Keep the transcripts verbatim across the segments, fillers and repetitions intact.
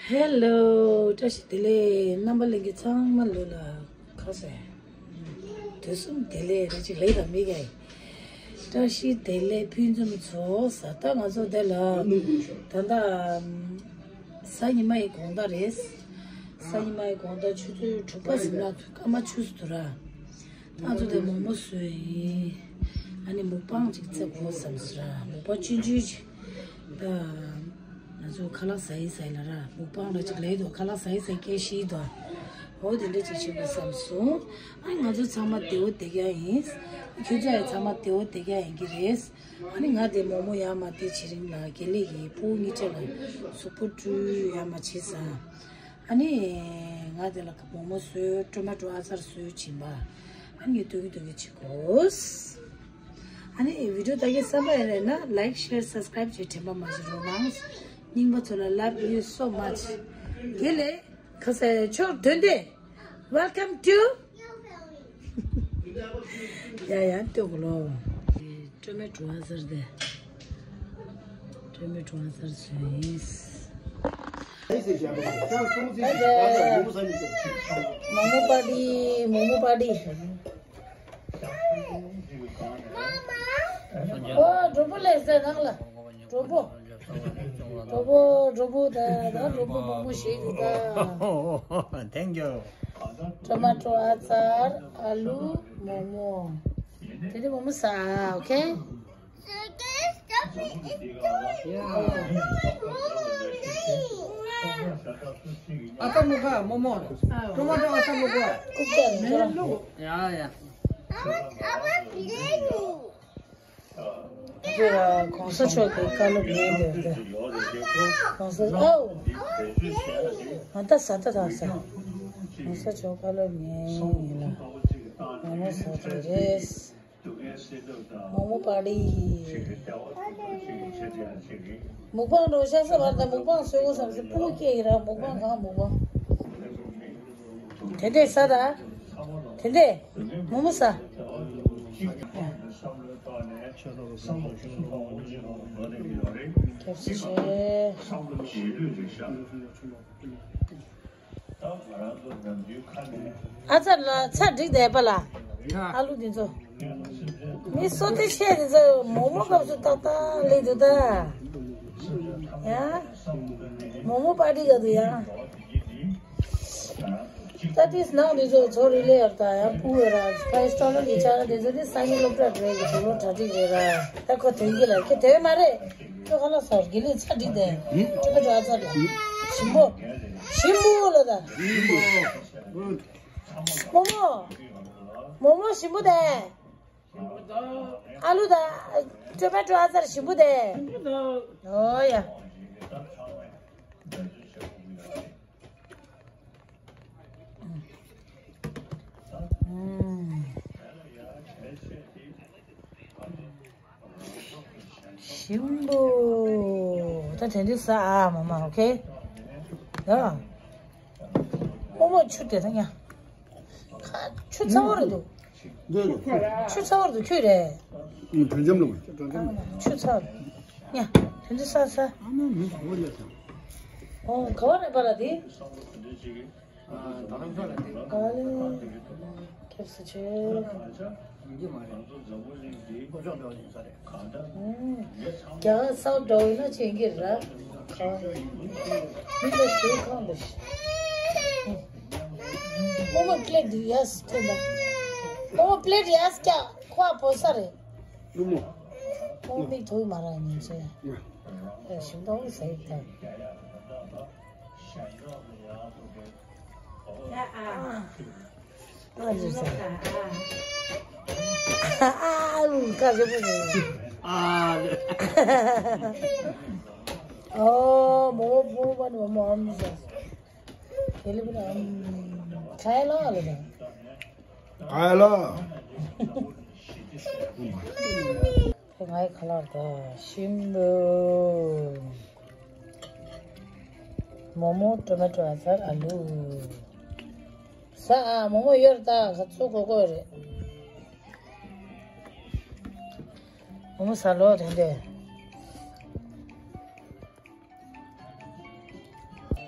ཧེ་ལོ། བཀྲ་ཤིས་བདེ་ལེགས། རྣམ་པ་ལྷན་རྒྱས་ཚང་མ་ལོ་ལ་ཁ་སེ། དུས་གསུམ་བདེ་ལེགས་རེ་ཅིག་ལེགས་དང་མི་གའི། བཀྲ་ཤིས་བདེ་ལེགས་ཕུན་སུམ་ཚོགས། ད་ལྟ་ང་ཚོ་འདི་ལ་ད་ལྟ་གཟའ་ཉི་མ་ཡི་དགོང་དག་རེད། གཟའ་ཉི་མ་ཡི་དགོང་དག་ཆུ་ཚོད་དྲུག་པ་ཟིན་ན་སྐར་མ་བཅུ་ཙམ་འདུག་ར། ང་ཚོ་དེ་མོག་མོག་བཟོས་ཡིན། ཨ་ནི་མུག་པང་ཅིག་བཙལ་དགོས་བསམ་སོང་ར། མུག་པ་ཆུང་ཆུང་ཅིག་ད་ང་ཚོ་ཁ་ལག་ཟ་ཡི་ཟ་ཡི་ལ་ར། མུག་པང་ལ་ཅིག་ལས་དོ། ཁ་ལག་ཟ་ཡི་ཟ་ཡི་སྐད་ཤེས་དོ། འོ་དེ་འདྲ་ཅིག་བྱེད་དགོས་བསམ་སོང་། ཨ་ནི་ང་ཚོ་ཚང་མ་བདེ་བོ་བདེ་རྐྱང་ཡིན། ཁྱོད་ཚོ་ཡང་ཚང་མ་བདེ་བོ་བདེ་རྐྱང་ཡིན་གྱི་རེད། ཨ་ནི་ང་དེ་མོག་མོག་ཡར་མར་དེ་བྱེད་རིང་ལ་དགེ་ལེགས་ཀྱི་ཕྲུ་གུ་གཉིས་ཆ་ལ་གཟུགས་པོ་བཀྲུས་ཡར་མར་བྱས་ཙང་། ཨ་ནི་ང་དེ་ལ་མོག་མོག་བཟོས། ཊོ་མ་ཊོ་ཨ་ཙར་བཟོས་བྱིན་པ། ཨ་ནི་སྡུག་གི་སྡུག་གི་བྱེད་དགོས། ཨ་ནི་བི་ཌི་ཡོ་ད་གའི་བསམ་པ་ཡིན་རེད་ན་like, share, subscribe བྱེད་དྲན་པ་མ་བརྗེད་རོགས་གནང་། རྙིང་པ་ཚོ་ལ་love you so much། དགེ་ལེགས། ཁ་སེ་ཆོག་དོན་དེ། Welcome to ཡ་ཡ་ལྟོས་གོ་ལོ། ཊོ་མ་ཊོ་ཨ་ཙར་དེ། ཊོ་མ་ཊོ་ཨ་ཙར་བཟོས་ཡིན། མོག་མོག་པར་ཊི། མོག་མོག་པར་ཊི། ཨོ་གྲོགས་པོ་ལས་ཟེར་ནང་ལ། གྲོགས་པོ། གྲོགས་པོ་གྲོགས་པོ་ད་ད་གྲོགས་པོ་མང་པོ་ཞིག་འདུག་ད། Thank you. ཊོ་མ་ཊོ་ཨ་ཙར། ཨ་ལུ། མོག་མོག་དེ་དེ་མོག་མོག་ཟ། ཨོ་ཁེ། ཨ་ཙར་མོག་ག་མོག་མོག་ཊོ་མ་ཊོ་ཨ་ཙར་མོག་ག་ཀུག་ཀྱང་མེ་ལུག་ཡ་ཡ། ཁྱོད་ལ་གོང་ས་མཆོག་གི་བཀའ་སློབ་ཉན་དགོས་ཏེ། གོང་ས། ཨའོ། ང་ད་ཟ་ད་ད་ཟ། གོང་ས་མཆོག་བཀའ་སློབ་ཉན་ཡིན་ལ། མོག་མོག་ཟ་དེ་རེད། མོག་མོག་པར་ཊི། མུག་པང་འགྲོ་ཤ་ས་བར་དུ་མུག་པང་བཟོས་དགོས་བསམ་སོང་། སྤུ་གུ་སྐྱེ་ཡི་ར་མུག་པང་གང་མུག་པང་། དེ་འདྲས་ས་ད། དེ་འདྲས། མོག་མོག་ཟ། ཁྱབ་སེ་ཆེ། ཨ་ཙར་ལ་ཚ་འགྲིག་བསྡད་པ་ལ། ཨ་ལུ་འདི་ཚོ། མི་སོ་ཏི་ཤེས་འདི་ཚོ་མོག་མོག་སྐབས་སུ་ཏག་ཏག་ལས་འདུག་ད། ཡ། མོག་མོག་པར་ཊི་ག་འདུག་ཡ། ད་ཏིས་ནང་འདི་ཚོ་ཚོ་རི་ལེ་ཡར་ད་ཡང་སྤུ་བོ་ར་ཕའི་སྟོ་ལོ་གི་ཆ་ལ་འདི་ཚོ་ནི་སང་ཉིན་སློབ་གྲྭ་འགྲོ་གི་ཚོ་ལོ་གྲ་སྒྲིག་རེད་ར། ད་ཁོ་དོན་གྱི་ལ་ཁྱེད་དེ་མ་རེད། ཁྱོད་ཁ་ལག་ཟ་དགེ་ལེགས་ཚ་འགྲིག་དེ། ཁྱོད་ཁ་གྲ་ཚ་རེད། ཞིམ་པོ། ཞིམ་པོ་ལ་ད། མོག་མོག་མོག་མོག་ཞིམ་པོ་དེ། ཨ་ལུ་ད། ཊོ་མ་ཊོ་ཨ་ཙར་ཞིམ་པོ་དེ། ཨོ་ཡ། ཞིམ་པོ། ད་དེ་འདྲ་ཟ་ཨ་མ་མ། ཨོ་ཁེ། ཡ། མོག་མོག་ཆུ་དེ་ད་ཉ། ཁ་ཆུ་ཚ་བོ་རེད་འདུག་འདི་རེད། ཆུ་ཚ་བོ་རེད་འདུག་ཁྱོད་རེད། ཨུ། དྲོད་འཇམ་ལ། ཆུ་ཚ་བོ་རེད། ཉ། དེ་འདྲ་ཟ་ཟ། ཨ་མ་མི་ཟ་བ་ལས་ཟ། ཨོ་ག་བ་རེད་པ་ལ་དེ། ཨ་ལེ། ཁྱེད་སུ་ཆེ། རྒྱ་གར་སའུ་འདྲ་བོ་ཡིན་ན་ཅི་ཡིན་གྱི་ར། ག་མི་ལ་ཞུ་གང་འདུག་མོག་མོག་པི་ལེ་ཊི་ཡས་ཐོན་པ། མོག་མོག་པི་ལེ་ཊི་ཡས་ཀྱ་ཁོ་ཨ་བོ་ས་རེད། ལུ་མོ། མོག་མོག་མིག་ཐོག་མ་ར་ཉིན་ཆེ། ཞིམ་ཏོང་ཟེར་ད། ཨ་ལུ་ཁ་ཞེ་པོ་ཞེ། ཨ་ལུ། ཨོ་མོ་བོ་བ་ནི་མོ་ཨམ་ཟ། དེ་ལུ་བ་ནི་ཨམ། ཁ་ཡ་ལོ་ཨ་ལུ་ད། ཁ་ཡ་ལོ། ཁྱེད་ང་ཡི་ཁ་ལག་ད་ཞིམ་པོ། མོག་མོག་ཊོ་མེ་ཊོ་ཨ་ཙར་ཨ་ལུ། ཟ་ཨ། མོག་མོག་ཡོད་རེད་ད། ག་ཚོད་གོ་གོ་རེད། མོག་མོག་ཟ་ལོ་དེ་འདྲས།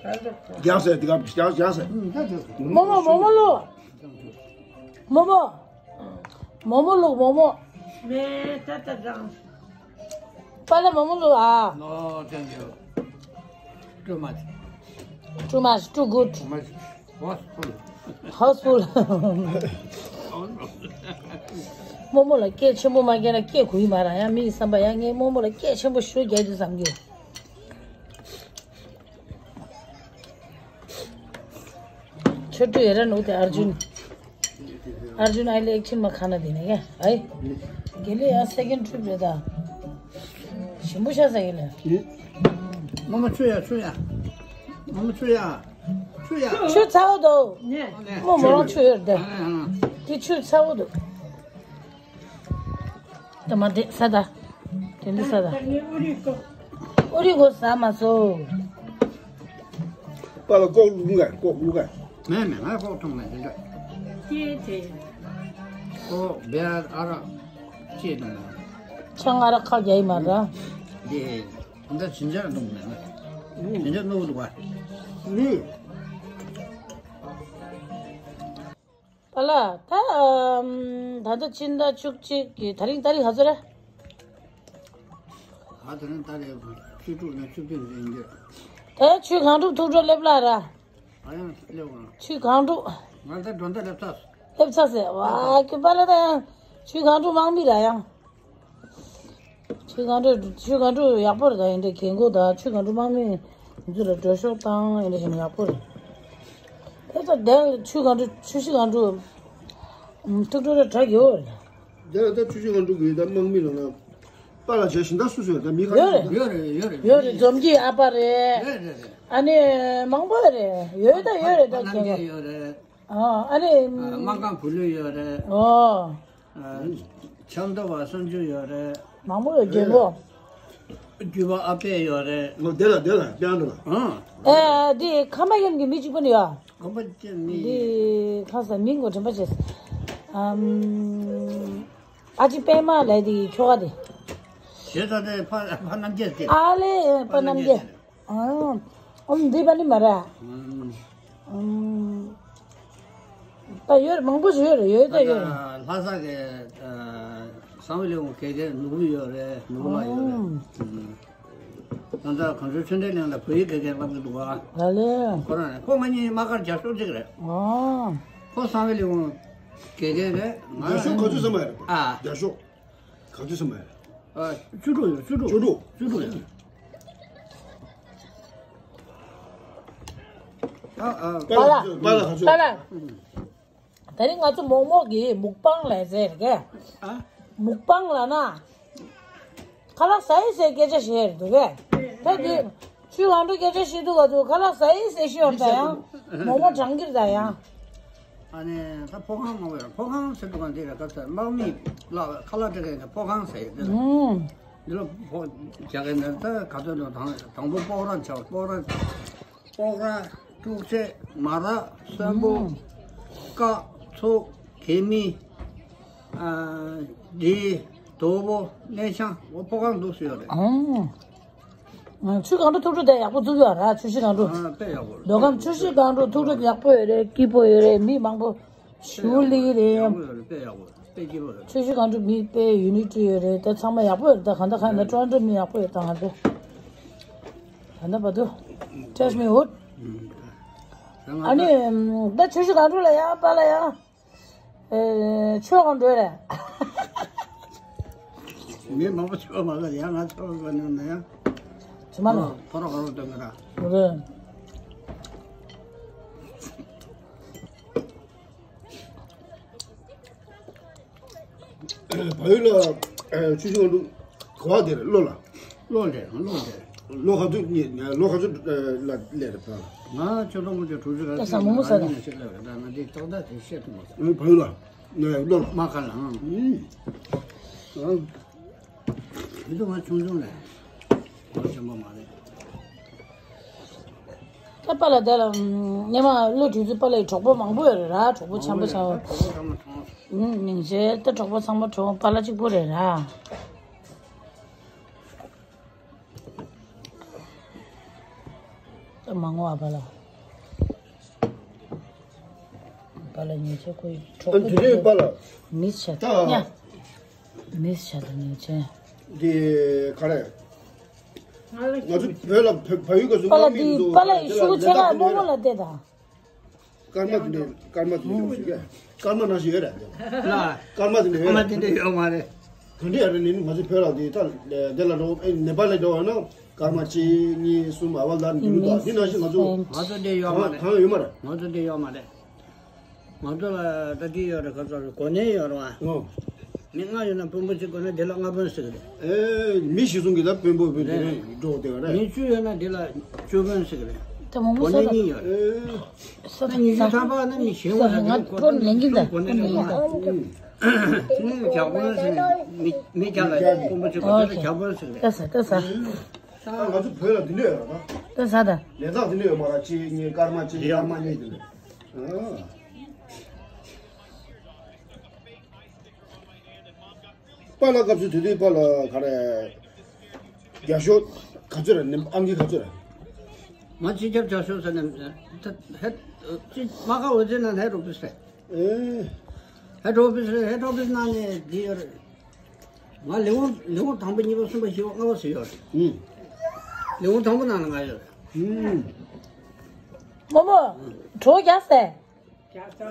རྒྱག་ཟེར་དེ་ག་རྒྱག་རྒྱག་ཟེར། རྨོ་མོ་རྨོ་མོ་ལོ། རྨོ་མོ། རྨོ་མོ་ལོ་རྨོ་མོ། མེ་ཏ་ཏ་ཀྲང་། པཱ་ལགས་རྨོ་མོ་ལོ་ཨ། No, thank you. Too much. Too much, too good. Too much. Housefull. Housefull. རྨོ་མོ་ལ་སྐད་ཆེན་པོ་མ་རྒྱག་ན་སྐད་གོ་ཡི་མ་ར། ཡང་མིའི་བསམ་པ་ཡང་ངས་རྨོ་མོ་ལ་སྐད་ཆེན་པོ་ཞུ་རྒྱག་དུས་བསམ་གྱི། ཆོ་འཕྲུལ་ཡ་ར་ནུག་དེ་ཨར་ཇུན། ཨར་ཇུན་ཨ་ལེ་ཨེག་ཆིན་མ་ཁ་ན་དེ་ནས་ཀ་ཨའི། དགེ་ལེགས་ཡ་སེ་ཀེན་ཊི་རིབ་རེད་ད། ཞིམ་པོ་ཤ་ཟ་གི་ལ། རྨོ་མོ་ཆུ་ཡ་ཆུ་ཡ། རྨོ་མོ་ཆུ་ཡ། ཆུ་ཡ། ཆུ་ཚ་བོ་འདུག་ཨ་ནི། རྨོ་མོ་རང་ཆུ་ཡོད་དེ། ཨ་ནི། དེ་ཆུ་ཚ་བོ་འདུག་ད་མ་དེ་ས་ད། དེ་འདི་ས་ད། ཨུ་རི་གོ་ས་མ་སོ། པཱ་ལགས་ལྐོག་བླུག་ག་ལྐོག་བླུག་ག་མེད་མེད། ང་ལྐོག་འཐུང་མེད་དེ་འདྲ། ཅེས་དེ། ཨོ་བེ་ཨ་ར་ཅེས་དང་། ཆང་ཨ་ར་ཁ་རྒྱ་ཡི་མ་ར། དེ་འདི་ཇིན་ཇར་འཐུང་མེད་ན། ཇིན་ཇར་ནོར་བུ་འདུག་བ། ནི། པཱ་ལགས་ད། ཨམ། ད་ལྟ་ཕྱི་ཟླ་བཅུ་གཅིག་གི་དེ་རིང་ཏ་རིག་ག་ཚོད་རེད། ད་དེ་རིང་ཏ་རིག་བཅུ་དྲུག་ནས་བཅུ་བདུན་ཡིན་གྱི། ད་ཆུ་གང་འགྲོ་ཐུག་འགྲོ་སླེབས་ལ་ར། ཨ་ཡང་སླེབས་དགོས། ཆུ་གང་འགྲོ། ང་ད་འགྲོ་འདི་སླེབས་ཚར། སླེབས་ཚར་ཟེར་བ་ཁྱོད་པཱ་ལགས་ད་ཡང་ཆུ་གང་འགྲོ་དམག་མི་ར་ཡང་། ཆུ་གང་འགྲོ་ཆུ་གང་འགྲོ་ཡག་པོ་རེད། ད་ཡིན་འདྲ་རྒན་གོག་ད་ཆུ་གང་འགྲོ་དམག་མི་ཚོ་ལ་འགྲོ་ཤོག་བཏང་ཡིན་འདྲ་བྱས་ན་ཡག་པོ་རེད། དེ་ཚོ་དེ་ཆུ་གང་འགྲོ་ཆུ་བཞི་གང་འགྲོ་ཐུག་འགྲོ་ར་དྲག་ཡོད་རེད། དེ་ལ་ད་ཆུ་བཞི་གང་འགྲོ་གི་ད་དམག་མི་ལ་ན་པཱ་ལགས་བྱས་ཤིང་ད་སུ་སུ་ཡོད་ད་མི་ག་ཡོད་རེད། ཡོད་རེད་ཡོད་རེད་ཡོད་རེད། འཛོམས་སྐྱིད་ཨ་ཕ་རེད། རེད་རེད་རེད། ཨ་ནི་མང་པོ་རེད། ཡོད་ད་ཡོད་རེད་ད་རྒན་གོག་ཡོད་རེད། ཨ་ཨ་ནི། ཨ་སྨར་ཁམས་བུ་ལོན་ཡོད་རེད། ཨོ། ཨ་ཆབ་མདོ་བ་བསམ་འགྱུར་ཡོད་རེད། མང་པོ་ཡོད་རྒན་གོག་རྒྱུད་པ་ཨ་ཕས་ཡོད་རེད། ཨོ་དེ་ལ་དེ་ལ་དཔེ་འགྲོ་ལ། ཨ། ཨེ་འདི་ཁམས་པ་ཡན་གྱི་མི་གཅིག་པུ་ནི་ཡོད། ཁམས་པ་ཅན་མི། འདི་ཁ་ས་མིང་གོ་དྲན་པ་བྱས། ཨམ། ཨ་ཅི་པད་མ་ལས་དེ་ཁྱོ་ག་དེ། ཞེས་ད་དེ་ཕ་ཕ་རྣམ་རྒྱལ་དེ། ཨ་ལེ་ཕ་རྣམ་རྒྱལ། ཨ། ཨོ་འདི་པ་ནི་མ་ར། ཨམ། ད་ཡོད་རེད། མང་པོ་ཞིག་ཡོད་རེད། ཡོད་ད་ཡོད་རེད། ལྷ་ས་གི་གསང་བའི་ལས་ཁུངས་དགེ་རྒན་ནོར་བུ་ཡོད་རེད། ནོར་བུ་ལགས་ཡོད་རེད། ང་ཚོ་གངས་ལྗོངས་ཆོས་ལྡན་གླིང་ལ་བོད་ཡིག་དགེ་རྒན་བསླབ་ཀྱི་འདུག་ག་ལ་ལས། ཁོ་རང་རེད། ཁོ་ང་གཉིས་དམག་སྒར་བརྒྱ་ཤོག་གཅིག་རེད། ཨོ། ཁོ་གསང་བའི་ལས་ཁུངས་དགེ་རྒན་རེད། ང་བརྒྱ་ཤོག་ག་ཚོད་ཟེར་མ་རེད། ཨ། བརྒྱ་ཤོག་ག་ཚོད་ཟེར་མ་རེད། ཨ། བཅུ་དྲུག་ཡོད། བཅུ་དྲུག་བཅུ་དྲུག་བཅུ་དྲུག་ཡོད། ཨ་ཨ། པཱ་ལགས་པཱ་ལགས་ག་ཚོད། པཱ་ལགས། ད་རིང་ང་ཚོ་མོག་མོག་གི་མུག་པང་ལས་ཟེར་གི། ཨ། མུག་པང་ལ་ན། ཁ་ལག་ཟ་ཡི་ཟེར་སྐད་ཆ་བཤད་འདུག་གས། ད་འདི་ཆུ་གང་འགྲོ་སྐད་ཆ་བཤད་འདུག་ག་ཚོད་ཁ་ལག་ཟ་ཡི་ཟེར་ཤི་ཡོང་ད་ཡང་མོག་མོག་གྲང་གིར་ད་ཡང་། ཨ་ནི་ད་ཕོ་ཁང་མང་པོ་ཡོད། ཕོ་ཁང་ཟེར་འདུག་ག་འདི་ལ་ཁ་ཚ་དམག་མི་ལ་ཁ་ལག་སྤྲད་མཁན་ནི་ཕོ་ཁང་ཟེར་ཡོད་འདི་ལ། ཨུམ། འདི་ལ་ཕོ་རྒྱག་མཁན་ནི་ད་ག་ཚོད་འདུག་དང་དང་པོ་སྤོག་ར་འཆའ། སྤོག་ར། སྤོག་ར། དཀྲུག་ཆས། མ་ར། སོན་པོ། ཀ། ཚོགས། གད་མི། ཨ། འབྲས། དོ་པོ། སྣེ་ཤང་། འོ་ཕོ་ཁང་འདུག་སེ་ཡོད་རེད། ཨང་། ཆུ་གང་འགྲོ་ཐུག་འགྲོ་དེ་ཡག་པོ་བཙུགས་ཡོད་ར། ཆུ་བཞི་གང་འགྲོ། ཨ། དཔེ་ཡག་པོ་རེད། མདོ་ཁམས་ཆུ་བཞི་གང་འགྲོ་ཐུག་འགྲོ་ཡག་པོ་ཡོད་རེད། སྐྱིད་པོ་ཡོད་རེད། མི་མང་པོ་ཞུ་ལི་རེད། ཡག་པོ་ཡོད་རེད། དཔེ་ཡག་པོ་རེད། དཔེ་སྐྱིད་པོ་རེད། ཆུ་བཞི་གང་འགྲོ་མི་དཔེ་ཡུ་ནི་ཊི་ཡོད་རེད། ད་ཚང་མ་ཡག་པོ་ཡོད་རེད། ད་གང་ལྟར་གང་ཡིན་ན་ཊོ་རོན་ཊོ་མི་ཡག་པོ་ཡོད། ད་ང་ཚོ་ད་ལྟ་བར་དུ། Trust me, ཨུད། ཨ་ནི་ད་ཆུ་བཞི་གང་འགྲོ་ལ་ཡ་པཱ་ལགས་ཡ། ཨེ། ཆོས་གང་འགྲོ་རེད། མི་མང་པོ་ཆོས་མ་ག་ཡ་ང་ཆོས་ག་ནས་ན་ཡ། ཇི་མ་ལ། ཕོ་རོག་ག་རོག་སྟོན་ག་ར། རེད། བལ་ཡུལ་ལ་ཆུ་ཤིང་འདུག་ག་བ་དེར་ལོ་ལ། ལོ་ལས་ལོ་ལས། ལོ་ག་ཚོད་ལོ་ག་ཚོད་ལ་ལས་རེད་པ། ང་ཆུ་ལོང་གི་དྲུག་ཅུ་ར། ད་ས་མོ་མོ་ས་ད། ང་ནས་ཤེས་ལ་རེད། ད་ང་འདི་ཏོག་ད་དེ་བཤད་ཐུབ་མ་སོང་། བལ་ཡུལ་ལ་ལོ་ལ། མ་ཁ་ལ་ཨང་། མི་འདུག་ང་ཆུང་ཆུང་ལས་ལོ་ཆེན་པོ་མ་རེད། ད་པཱ་ལགས་དེ་ལ་སྔོན་མ་བློ་གྲོས་ཚོད་པཱ་ལགས་ཀྱི་གྲོགས་པོ་མང་པོ་ཡོད་རེད་ར། གྲོགས་པོ་འཆམ་པོ་ཆགས། གྲོགས་པོ་ཚང་མ་གྲོགས། ཨུམ། སྙིང་རྗེ། ད་གྲོགས་པོ་ཚང་མ་གྲོགས་པཱ་ལགས་གཅིག་པོ་རེད་ར། ད་ མ་ངོ་ཨ་པ་ལ། པ་ལ་ཉེས་ཆད་ཁོའི་གྲོགས་པོ་དེ་ནས་པ་ལ། མིས་བྱ་ད་ཉ། མིས་བྱ་ད་ཉེས་ཆད། འདི་ག་རེ། ང་ཚོ་བོད་ལ་བ་བོད་ཡིག་ག་ཚོད་པ་ལ་དམག་མི་འདུག་པ་ལ་ཡི་ཤུ་ཆེ་ལ་རྨོ་མོ་ལ་བལྟས་དང་། སྐར་མ་དེ་འདྲ་སྐར་མ་དེ་འདྲ་ཡོད་ཞིག་གས། སྐར་མ་ནང་བཞིན་ཡོད་རེད། ལ། སྐར་མ་དེ་འདྲ་ཡོད་སྐར་མ་རེད། དེ་འདྲ་ཡོད་མ་རེད། དེ་འདྲ་ཡོད་རེད་ནི་ང་ཚོ་བོད་ལ་དེ་ད་དེ་ལ་འགྲོ་ཨེ་ནེ་པཱལ་ལ་འགྲོ་བ་ན་སྐར་མ་གཅིག་གཉིས་གསུམ་ཨ་བ་ལ་འདི་འདུག་ད་དེ་ནང་བཞིན་ང་ཚོ་ང་ཚོ་འདི་ཡོད་མ་རེད། གང་ཡོད་མ་རེད། ང་ཚོ་འདི་ཡོད་མ་རེད། ང་ཚོ་ལ་ད་གི་ཡོད་རེད། ཁ་ཚོ་གོ་གནས་ཡོད་རེད་བ། ཨོ། མི་ལྔ་ཡོད་ན་དཔོན་པོ་གཅིག་དགོས་ན་དེ་ལ་ལྔ་དཔོན་ཟེར་གི་རེད། ཨེ། མི་གཞི་བཟུང་གི་ད་དཔོན་པོ་དཔོན་དེ་རེད། འགྲོ་བསྡད་པ་རེད། མི་བཅུ་ཡོད་ན་དེ་ལ་བཅུ་དཔོན་ཟེར་གི་རེད། ད་མང་པོ་གོ་གནས་ས་གཉིས་ཡོད་རེད། ཨེ། ས་ད་ཉི་ཤུ་ཐམ་པ་ན་མི་གཞན་བ་ས་ང་ཁོ་ཁོ་ལེན་གི་ད་གོ་གནས་ཁོ་ལེན་གི་ད། དེ་ནས་བྱ་དཔོན་ཟེར་ནས་མི་མི་རྒྱ་ལ་དཔོན་པོ་གཅིག་གོ་དེ་ལ་བྱ་དཔོན་ཟེར་གི་རེད། ད་ས་ད་ས། ད་ང་ཚོ་བོད་ལ་དེ་འདྲ་ཡོད་རེད་ད། ད་ས་ད། ལས་ཐག་དེ་འདྲ་ཡོད་མ་རེད། གཅིག་གཉིས་སྐར་མ་གཅིག་སྐར་མ་གཉིས་དེ་འདྲ། པཱ་ལགས་སྐབས་སུ་དེ་དུས་པཱ་ལགས་ག་རེ། རྒྱ་ཤོག་ག་ཚོད་རེད། ཨང་ཀི་ག་ཚོད་རེད། ང་སྤྱི་ཁྱབ་རྒྱ་ཤོག་ཟེར་ནས་ད་ཧེ་ཅི་མ་ཁ་འོ་ཙེ་ན་ཧེ་རོ་ཕིས་རེད། ཨེ། ཧེ་རོ་ཕིས་རེད། ཧེ་རོ་ཕིས་ནང་ནས་འདི་ཡོད་རེད། ང་ལས་ཁུངས་ལས་ཁུངས་དང་པོ་གཉིས་པ་གསུམ་པ་བཞི་པ་ལྔ་པ་ཟེར་ཡོད་རེད། ཨུམ། ལས་ཁུངས་དང་པོ་ནང་ལ་ང་ཡོད་རེད། ཨུམ། རྨོ་མོ། གྲོ་རྒྱག་སེ།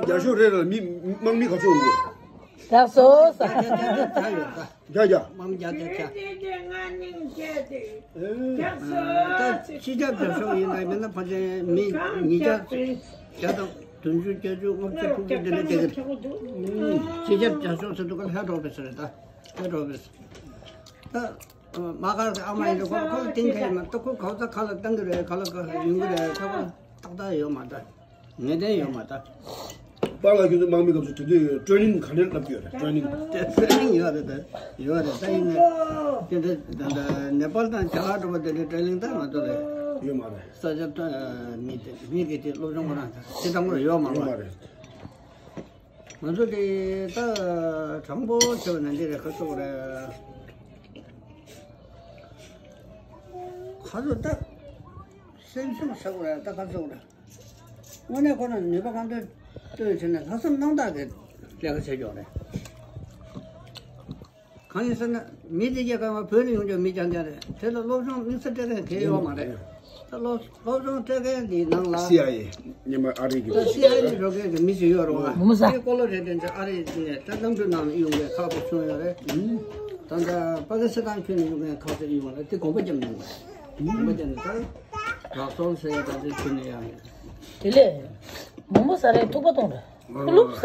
རྒྱ་ཤོག་རེ་རེ་ལ་མི་དམག་མི་ག་ཚོད་འོང་གི། རྒྱག་སོ་ས། རྒྱ་རྒྱ། དམག་མི་རྒྱ་རྒྱ་རྒྱ། ཨེ། ད་སྤྱི་ཁྱབ་རྒྱ་ཤོག་ཡིན་ན་མིན་ན་ཕལ་ཆེར་མི་ཉིས་བརྒྱ་བརྒྱ་དང་བདུན་ཅུ་བརྒྱད་ཅུ་ལྔ་བཅུ་དྲུག་ཅུ་དེ་འདྲ་བསྡད་ཀྱི་འདུག་སྤྱི་ཁྱབ་རྒྱ་ཤོག་ཟེར་དུས་ཀ་ཧེ་ཌི་ཨོ་ཕི་སི་རེད་ད། ཧེ་ཌི་ཨོ་ཕི་སི། ད། མ་ག་ཨ་མ་ཡིན་འགྲོ་ཁོ་ཁོ་ལ་བསྟན་ཁ་ཡིན་མ་གཏོགས་ཁོ་ག་ཚོད་ག་ལ་བཏང་གི་རེད། ག་ལ་ག་ཡོང་གི་རེད། ཁ་ཁོ་ཏག་ཏག་ཡོད་མ་ད། ངེས་གཏན་ཡོད་མ་ད། པཱ་ལགས་ཁྱོད་ཚོ་དམག་མི་སྐབས་སུ་དེ་དུས་ཀྲེ་ནིང་ག་འདྲ་བསླབ་ཀྱི་ཡོད་རེད། ཀྲེ་ནིང་། ཀྲེ་ནིང་ཡོད་རེད་ད། ཡོད་རེད་ད། ཡིན་ནའི་དེ་འདྲ་ད་ནེ་པཱལ་དང་རྒྱ་གར་འགྲོ་བ་དེ་འདྲའི་ཀྲེ་ནིང་ད་ང་ཚོ་ལ་ཡོད་མ་རེད། ས་ཆ་ད་མི་དེ་མི་གི་དེ་སློབ་སྦྱོང་ཁོ་རང་ད་དེ་དང་པོ་ཡོད་མ་རེད། ཡོད་མ་རེད། ང་ཚོ་དེ་ད་དྲང་པོ་བྱས་པ་ན་འདི་རེད། ཁ་ཤོག་རེད། ཁ་ཤོག་ད་སེམས་ཤུགས་ཟེར་དགོས་རེད། ད་ཁ་ཤོག་རེད། དངོས་གནས་ཁོ་ན་ནུས་པ་གང་ཐོན་བཏོན་བྱས་ནས་ལྷག་བསམ་རྣམ་དག་གིས་ལས་ཀ་བྱེད་ཀྱི་ཡོད་རེད། གང་ཡིན་ཟེར་ན་མི་དེ་གས་གང་བ་བོད་ནས་ཡོང་རྒྱུ་མི་རྐྱང་རྐྱང་རེད། དེ་ལ་སློབ་སྦྱོང་དམིགས་བསལ་སྤྲད་མཁན་གང་ཡང་ཡོད་མ་རེད། ད་སློབ་སློབ་སྦྱོང་སྤྲད་མཁན་འདིའི་ནང་ལ་སི་ཨའི་ཨེ་ཉི་མ་ཨ་རི་གི་ད་སི་ཨའི་ཨེ་འགྲོ་མཁན་གྱི་མི་ཞིག་ཡོད་རེད་བ། ངོ་མ་ས། དེ་སྐོར་ལ་རེད་དྲན་ཚེ་ཨ་རི་ནས་ད་གནམ་གྲུ་ནང་ལ་གཡུག་མཁན་ཁག་པོ་བྱུང་ཡོད་རེད། ད་ལྟ་པ་ཀི་སི་ཐན་ཁུལ་ནས་གཡུག་མཁན་ཁག་ཅིག་གཡུག་མ་རེད། དེ་གོམ་པ་རྒྱབ་མྱོང་བ་རེད། གོམ་པ་རྒྱབ་ནས་ད་རག་སོལ་ཟེར་ཡ་ད་དེ་ཁུལ་ནས་ཡང་རེད། དེ་ལས་མང་པོ་ས་རེད། ཐུག་པ་གཏོང་རེད། ཀུ་ལུབ་ས།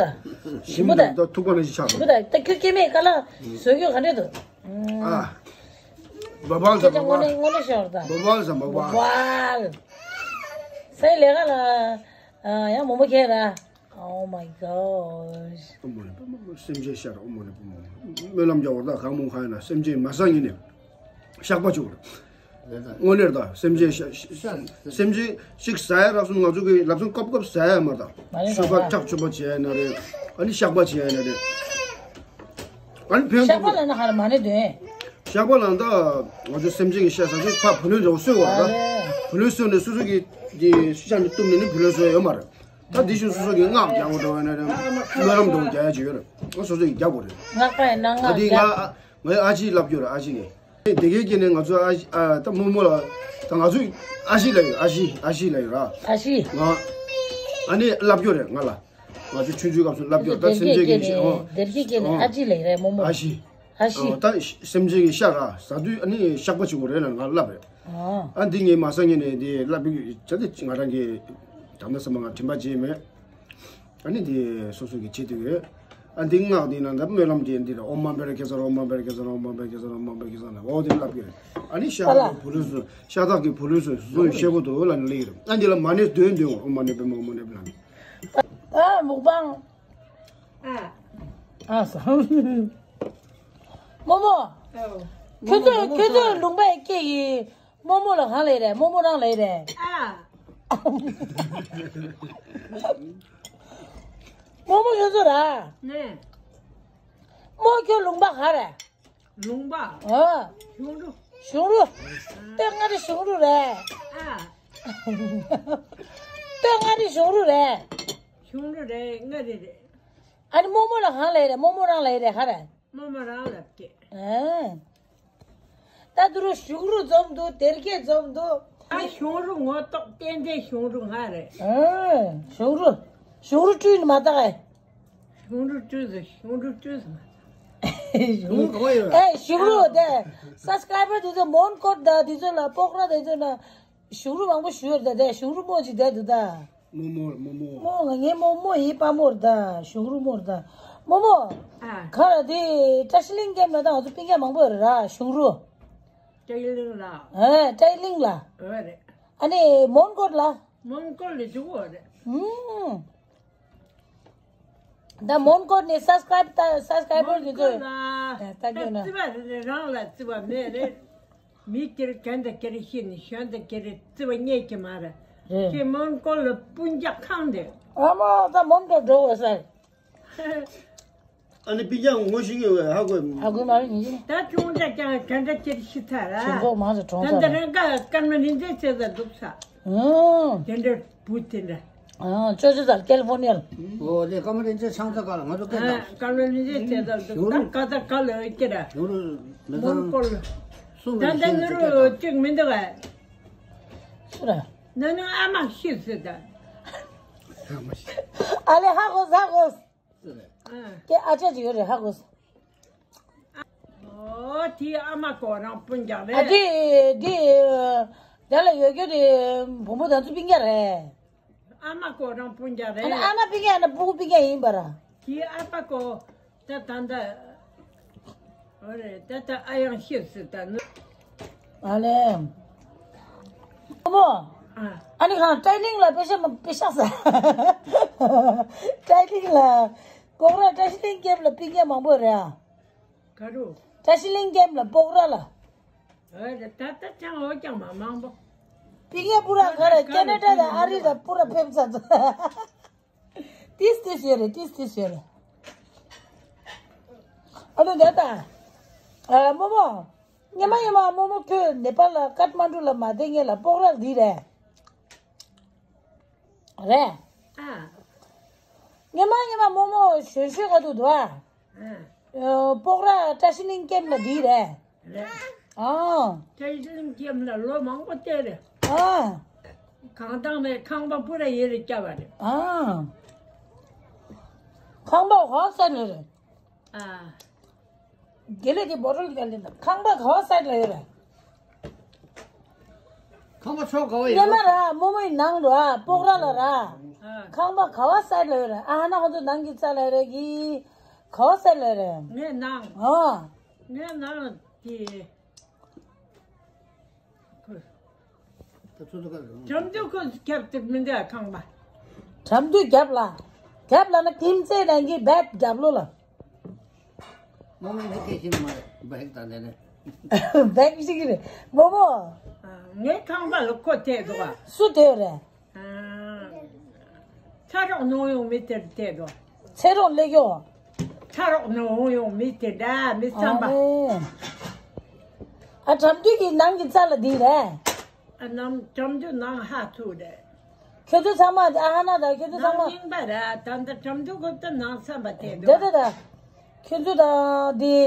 ཞིམ་པོ་ད། ཞིམ་པོ་ད་ད་ཁྱོད་སྐྱེ་མེད་ཀ་ལ་བཟོ་རྒྱུ་ག་འདྲས་འདུག་ཨ། བ་བལ་ས་ཁྱེད་ཅག་བ་དངོས་གནས་བལ། དངོས་གནས་ཤོར་ད། བ་བལ་ས་བ་བ་བལ། བལ། སའི་ལས་ཀ་ལ། ཨ། ཡང་མོ་མོ་ཁྱེད་ར། Oh my gosh. ཨོ་མོ་ནི་པ་མོ་མོ་སེམས་ཅན་ཤར། ཨོ་མོ་ནི་པ་མོ་མོ་སྨོན་ལམ་རྒྱག་བར་ད་གང་མོ་ཁ་ཡིན་ན་སེམས་ཅན་མ་ས་ཉིན་ནས་བཤགས་པ་བྱུང་བར། དངོས་གནས་ད་སེམས་ཅན་ཤ་ཤ་སེམས་ཅན་ཞིག་ཟ་ཡ་རག་སོང་། ང་ཚོ་གི་ལབ་སོང་སྐབས་སྐབས་ཟ་ཡ་མ་རེད་ད། མ་རེད་ད། ཤོ་ཕག་ཁྲག་མཆོད་པ་བྱེད་ཡ་ན་རེད། ཨ་ནི་བཤགས་པ་བྱེད་ཡ་ན་རེད། ཨ་ནི་ཕན་བཤགས་པ་ཐོགས་ལབ་ན་ཧར་མ་རེད་དོན། བཤགས་པ་ལབ་ན་ད་ང་ཚོ་སེམས་ཅན་གྱི་ཤ་ཟ་ཚོད་ཕ་བུ་ལོན་འདྲ་བོ་གསོད་དགོས་རེད་ད། བུ་ལོན་གསོད་ནས་སོ་སོ་གི་དེ་ཤ་ནི་གཏུབ་ནས་ནི་བུ་ལོན་གསོད་ཡ་ཡོད་མ་རེད། ད་དེ་བཞིན་སོ་སོ་གི་སྔགས་རྒྱག་དགོས་འདྲ་བོ་ཡིན་ན་རེད། སྨོན་ལམ་འདྲ་བོ་རྒྱག་ཡ་ཅིག་ཡོད་རེད། ཨ་སོ་སོ་གི་རྒྱག་དགོས་རེད། སྔགས་པ་ཡིན་ན་ང་སྔགས་དེ་རྒྱག་ང་ཨ་ངའི་ཨ་ཅེས་ལབ་ཀྱི་ཡོད་རེད། ཨ་ཅེ་གིས། དེ་གའི་སྐྱེ་ནས་ང་ཚོ་ཨ་ཨ་ད་རྨོ་མོ་ལ་ད་ང་ཚོ་ཨ་ཞེས་ལབ་ཡོད། ཨ་ཞེ་ཨ་ཞེ་ལབ་ཡོད་ར། ཨ་ཞེ། ང་ཨ་ནི་ལབ་ཀྱི་ཡོད་རེད་ང་ལ། ང་ཚོ་ཆུང་ཆུང་སྐབས་སུ་ལབ་ཀྱི་ཡོད་རེད། ད་སེམས་ཅན་གྱི་ཤ་ཨོ། སྡེར་ཁའི་སྐྱེ་ནས་ཨོ། ཨ་ཅེ་ལབ་རེད་རྨོ་མོ། ཨ་ཞེ། ཨ་ཞེ། ཨོ་ད་སེམས་ཅན་གྱི་ཤ་ར་ཟ་དུས་ཨ་ནི་བཤགས་པ་བྱེད་དགོས་རེད་ལབ་ང་ལབ་རེད། ཨ་འདི་ངས་མ་ཟ་ངེས་ནས་འདི་ལབ་ཀྱི་ཡོད། ད་འདི་ང་རང་གི་ད་ལྟ་སེམས་པ་ང་དྲན་པ་བརྗེད་མེད། ཨ་ནི་དེ་སོ་སོ་གི་བྱེད་དུས་ཡོད། ཨ་འདི་སྔགས་འདི་ནང་ད་སྨོན་ལམ་དེ་འདི་རེད། ཨོཾ་མ་ཎི་པདྨེ་ཁེ་སར། ཨོཾ་མ་ཎི་པདྨེ་ཁེ་སར། ཨོཾ་མ་ཎི་པདྨེ་ཁེ་སར། ཨོཾ་མ་ཎི་པདྨེ་ཁེ་སར་ལབ་ཨོ་དེ་ལབ་ཀྱི་རེད། ཨ་ནི་ཤ་སྟག་གི་བུ་ལོན་སོ་ཤ་སྟག་གི་བུ་ལོན་སོ་སོ་ཡི་ཤེས་པོ་འདུག་ལབ་ནས་ལབ་ཀྱི་རེད། ཨ་འདི་ལ་མ་ཎི་འདོན་འདོན། ཨོཾ་མ་ཎི་པདྨེ། ཨོཾ་མ་ཎི་པདྨེ་ལབ་ནས། ཨ་མུག་པང་། ཨ། ཨ་ས། རྨོ་མོ། ཨོ། ཁྱོད་ཚོ་ཁྱོད་ཚོ་ལུང་པ་སྐད་ཀྱི། རྨོ་མོ་ལ་གང་ལབ་རེད། རྨོ་མོ་རང་ལབ་རེད། ཨ། རྨོ་མོ་ཁྱོད་ཚོ་ར། ནས། རྨོ་ཁྱོད་ལུང་པ་ག་རེད། ལུང་པ། ཨ། གཞུང་རུ། གཞུང་རུ། ཨ། ལྟོས་ང་རེ་གཞུང་རུ་རེད། ཨ། སྟོད་མངའ་རིས་གཞུང་རུ་རེད། གཞུང་རུ་རེད། མངའ་རིས་རེད། ཨ་ནི་རྨོ་མོ་ལ་གང་ལ་ཡི་རེད། རྨོ་མོ་རང་ལ་ཡི་རེད། ག་རེད། རྨོ་མོ་རང་ལ་སྐྱེས། ཨ། ད་དུ་རུ་གཞུང་རུ་འཛོམས་འདུག་སྡེར་ཁའི་འཛོམས་འདུག་ཨ། གཞུང་རུ་ངོ་ཐོག་ཏན་ཏན་གཞུང་རུ་ང་རེད། ཨ། གཞུང་རུ། གཞུང་རུ་བཀྲུས་ནི་མ་བཏགས་ཨེ། གཞུང་རུ་བཀྲུས་སོ། གཞུང་རུ་བཀྲུས་སོ་མ་བཏགས། གཞུང་རུ་ག་བ་ཡོད། ཨེ་གཞུང་རུ་དེ། སབ་སི་ཀ་རའི་བར་དེ་ཚོ་མོན་གྷོ་དང་དེ་ཚོ་ལ་སྤོག་ར་དེ་ཚོ་ན། གཞུང་རུ་མང་པོ་ཞུ་ཡོད་ད། དེ་གཞུང་རུ་མོ་ཅིག་བསྡད་འདུག་ད། རྨོ་མོ་རྨོ་མོ། རྨོ་མོ་ང་ངའི་རྨོ་མོ་ཡིན། དཔའ་མོ་རེད་ད། གཞུང་རུ་མོ་རེད་ད། རྨོ་མོ། ཨ། ག་ར་དེ་བཀྲ་ཤིས་གླིང་ཀེམ་ལ་ད་ང་ཚོ་སྤུན་ཀྱག་མང་པོ་ཡོད་རེད་ར་གཞུང་རུ། བཀྲ་ཤིས་གླིང་ལ། ཨ་བཀྲ་ཤིས་གླིང་ལ། འོ་རེད། ཨ་ནི་མོན་གྷོ་ལ། མོན་གྷོ་ལ་འཇུག་འོ་རེད། ཨུམ། ད་མོན་གྷོ་ནས་སབ་སི་ཀ་རའིབ་ད་སབ་སི་ཀ་རའི་བར་དེ་ཚོ། ད་ལྟ་ད་རྒྱུ་ན། རྩི་བ་རེ་རང་ལ་རྩི་བ་མེད་རེད། མི་སྒེར་གན་དང་སྒེར་ཤི་ནས་གཞན་དང་སྒེར་རྩི་བ་རྙེད་ཀྱི་མ་རེད། རེད། ཁྱེད་མོན་གྷོ་ལ་སྤུན་ཀྱག་གང་འདུག་ཨ་མ་ད་མོན་གྷོ་འགྲོ་དགོས་ས། ཨ་ནི་སྤུན་ཀྱག་ངོ་ཤེས་ཀྱི་ཡོད་ཧ་གོ། ཧ་གོ་མ་རེད་ཡིན། ད་ཅུང་ཙག་ཀྱང་གན་ད་སྒེར་ཤི་ཐལ་ར། ཞེན་ཁོག་མང་ཙམ་གྲོངས་ད་ས་འདི་རེད། རང་ཀ་ཀརྨ་རིན་ཆེན་ཆེ་ས་འདུག་ས། ཨང་། དེ་འདྲ་བུ་དེ་འདྲ། ཨང་། ཅོ་ཅོ་ཙག་ཀེ་ལི་ཧྥོ་ནི་ཡ་ལ། ཨོ་དེ་ཀརྨ་རིན་ཆེན་ཆང་ས་ག་ལ་ང་ཚོ་སྐད་ཨ་བཏང་། ཀརྨ་རིན་ཆེན་ཆེ་ས་འདུག་ད་ཀ་ད་ཀ་ལ་ཀྱེ་ར། ཡོ་རུ་མི་མོན་ཚང་གོ་ལ། སུ་ད་མི་ད་ཤེས་ནི་ནི་རུ་ཅིག་མི་འདུག་ག་སུ་ར། ནི་ནི་ཨ་མ་ཤི་སི་ད། ཨ་ལེ་ཧ་གོ་ཧ་གོ། ཨ། ཀྱེ་ཨ་ཅག་ཅིག་ཡོད་རེད་ཧ་གོ། ཨོ་དེ་ཨ་མ་ཁོ་རང་སྤུན་ཀྱག་རེད། ཨ་དེ་དེ་དེ་ལ་ཡོད་རྒྱུ་དེ་བུ་མོ་དང་ཚོ་སྤུན་ཀྱག་རེད། ཨ་མ་ཁོ་རང་སྤུན་ཀྱག་རེད། ཨ་ནི་ཨ་མ་སྤུན་ཀྱག་ཡིན་ན་སྤུ་གུ་སྤུན་ཀྱག་ཡིན་པ་ར། དེ་ཨ་ཕ་ཁོ་ད་ད་ད། ཨོ་རེད། ད་ད་ཨ་ཡང་ཤི་སི་ད་ནི། ཨ་ལེ། རྨོ་མོ། ཨ། ཨ་ནི་གང་བཀྲ་ཤིས་གླིང་ལ་པེ་ཤ་མ་པེ་ཤ་ཟ། བཀྲ་ཤིས་གླིང་ལ། སྤོག་ར་བཀྲ་ཤིས་གླིང་ཀེམ་ལ་སྤུན་ཀྱག་མང་པོ་རེད་ཨ། ག་རུ། བཀྲ་ཤིས་གླིང་ཀེམ་ལ་སྤོག་ར་ལ། ཨ་ད་ད་ད་ཅང་འོ་ཅང་མ་མང་པོ། སྤུན་ཀྱག་པུ་ར་ག་ར་ཀེ་ན་ཌ་དང་ཨ་རི་དང་པུ་ར་ཕེབས་ཚར་ཚར། ཏིས་ཏིས་ཡོད་རེད། ཏིས་ཏིས་ཡོད་རེད། ཨ་ལོ་ད་ད། ཨ་རྨོ་མོ། ཉི་མ་ཉི་མ་རྨོ་མོ་ཁྱོད་ནེ་པཱལ་ལ་ཀཏ་མན་ཌུ་ལ་མ་བསྡད་ངེས་ལ་སྤོག་ར་འདི་རེད། རེད། ཨ། ཉི་མ་ཉི་མ་རྨོ་མོ་ཞོན་ཞོན་ག་དུ་འདུག་ཨ། ཨ། སྤོག་ར་བཀྲ་ཤིས་གླིང་ཀེམ་ལ་འདི་རེད། རེད། ཨ། བཀྲ་ཤིས་གླིང་ཀེམ་ལ་ལོ་མང་པོ་བསྡད་རེད། ཨ། གང་དང་མེད་ཁང་པ་པུ་ར་ཡེ་རེ་བསྐྱབས་པ་རེད། ཨ། ཁང་པ་ག་བ་སའིཌ་ལ་རེད། ཨ། དགེ་ལེགས་ཀྱི་བོ་ཊལ་ག་ལེན་ན་ཁང་པ་ག་བ་སའིཌ་ལ་ཡོད་རེད། ཁང་པ་ཕྱོགས་ག་བ་ཡོད། སྙེ་མ་ར་རྨོ་མོའི་ནང་དུ་ཨ་སྤོག་ར་ལ་ར། ཨ། ཁང་པ་ག་བ་སའིཌ་ལ་ཡོད་རེད། ཨ་ཧ་ན་ཁོ་ཚོ་ནང་གི་རྩ་ལ་ཡོད་རེད་གི། ག་བ་སའིཌ་ལ་ཡོད་རེད། ངའི་ནང་། ཨ། ངའི་ནང་དེ། ཁོ། ད་ཚོད་ཚོད་ག་རེ་རུང་། གྲམ་དུ་ཁོ་རྒྱབ་དེ་མི་འདྲ་ཁང་པ། གྲམ་དུ་རྒྱབ་ལ། རྒྱབ་ལ་ན་ཁྱིམ་མཚེས་ནང་གི་བེག་རྒྱབ་ལོ་ལ། རྨོ་མོ་ངས་སྐད་ཤེས་ནི་མ་རེད། བེག་དང་ལས་ནས། བེག་ཤེས་ཀྱི་རེད། རྨོ་མོ། ཨ། ངའི་ཁང་པ་ལ་ཁོ་བལྟས་འདུག་ག་སུ་བལྟས་རེད། ཨ། ཚ་རོགས་ནང་ཡོང་མི་དེར་བལྟས་འདུག་ཚེ་རོགས་ལེགས་ཡོང་། ཚ་རོགས་ནང་ཡོང་མི་དེ་འདྲ་མི་བསམ་པ། ཨ་ལེ། ཨ་གྲམ་དུས་ཀྱི་ནང་གི་རྩ་ལ་འདི་རེད། ཨ་ནམ་གྲམ་དུས་ནང་ཧ་ཐུག་རེད། ཁྱོད་ཚོ་ཚང་མ་ཨ་ཧ་ན་དང་ཁྱོད་ཚོ་ཚང་མ། ནང་རྙིང་པ་རེད། ད་ལྟ་གྲམ་དུས་ཁོ་ཚོ་ནང་བསམ་པ་དེ་འདུག་ད་ད་ད། ཁྱོད་ཚོ་དང་འདི།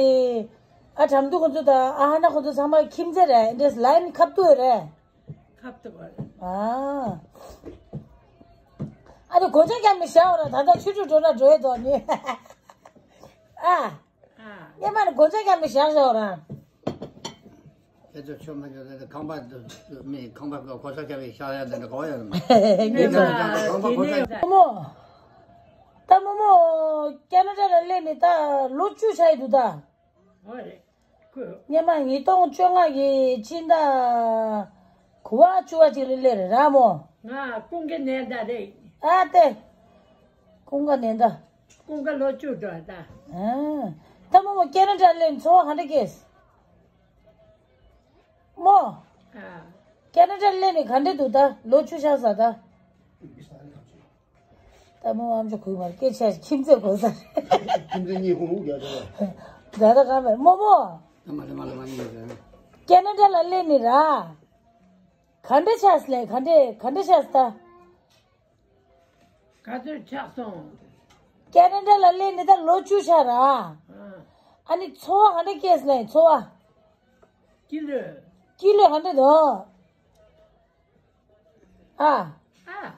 ཨ་གྲམ་དུས་ཁོ་ཚོ་དང་ཨ་ཧ་ན་ཁོ་ཚོ་ཚང་མ་ཁྱིམ་མཚེས་རེད། འདྲེས་ལའིན་ཁ་ཐུག་རེད། ཁབ་ཏུ་བར། ཨ། ཨ་ནི་གོ་ཆ་རྒྱབ་ནས་བཞག་འོ་ར། ད་ལྟ་ཆུ་ཆུ་འགྲོ་ན་འགྲོ་ཡས་དོ་ནི། ཨ། ཨ། སྙེ་མ་ནི་གོ་ཆ་རྒྱབ་ནས་བཞག་བཞག་འོ་ར། ཁྱེད་ཚོ་ཆོས་མ་ཆོས་དེ་ཁང་པ་དུ་མི་ཁང་པ་གོ་ཆ་རྒྱབ་ནས་བཞག་ཡ་དེ་འདྲ་གོ་ཡ་མ། ངེད་ཚོ་ཁང་པ་གོ་ཆ་རྒྱབ། རྨོ་མོ། ད་རྨོ་མོ་ཁེ་ན་ཌ་ལ་སླེབས་ནས་ད་ལོ་བཅུ་ཆགས་ཡི་འདུག་ད། འོ་རེད། ཁོས། སྔོན་མ་ཉིས་སྟོང་བཅོ་ལྔ་གི་ཕྱི་ཟླ་དགུ་པ་བཅུ་པ་ཅིག་ལ་སླེབས་རེད་ར་མོ། ང་ཀུན་དགའ་ནན་ཟླ་རེད། ཨ་ཏེ། ཀུན་དགའ་ནན་ཟླ། ཀུན་དགའ་ལོ་བཅུ་འགྲོ་ད། ཨ། ད་རྨོ་མོ་ཁེ་ན་ཌ་སླེབས་ཚོར་བ་ག་འདྲ་སྐྱེས། རྨོ། ཨ། ཁེ་ན་ཌ་སླེབས་ནས་ག་འདྲ་འདུག་ད་ལོ་བཅུ་ཆགས་ས་ད། ལྟད་མོ་ཨམ་ཅོག་གུས་མར་སྐད་ཆ་ཁྱིམ་མཚེས་གོ་ས། ཁྱིམ་མཚེས་གཉིས་ཧུང་ཧུང་རྒྱག་བྱས། ད་ལྟ་གང་མེད་རྨོ་མོ། ལ་མ་ལ་མ་ལ་མ་གཉིས་རེད། ཁེ་ན་ཌ་ལ་སླེབས་ནི་ར། ག་འདྲ་ཆགས་ལས་ག་འདྲ་ག་འདྲ་ཆགས་ད། ག་ཚོད་ཆགས་སོང་། ཀེ་ན་ཌ་ལ་སླེབས་ནས་ད་ལོ་བཅུ་ཆགས་ར། ཨ། ཨ་ནི་འཚོ་བ་ག་འདྲ་སྐྱེས་ལས་འཚོ་བ། སྐྱིད་ལོས། སྐྱིད་ལོས་ག་འདྲ་འདུག་ཨ། ཨ།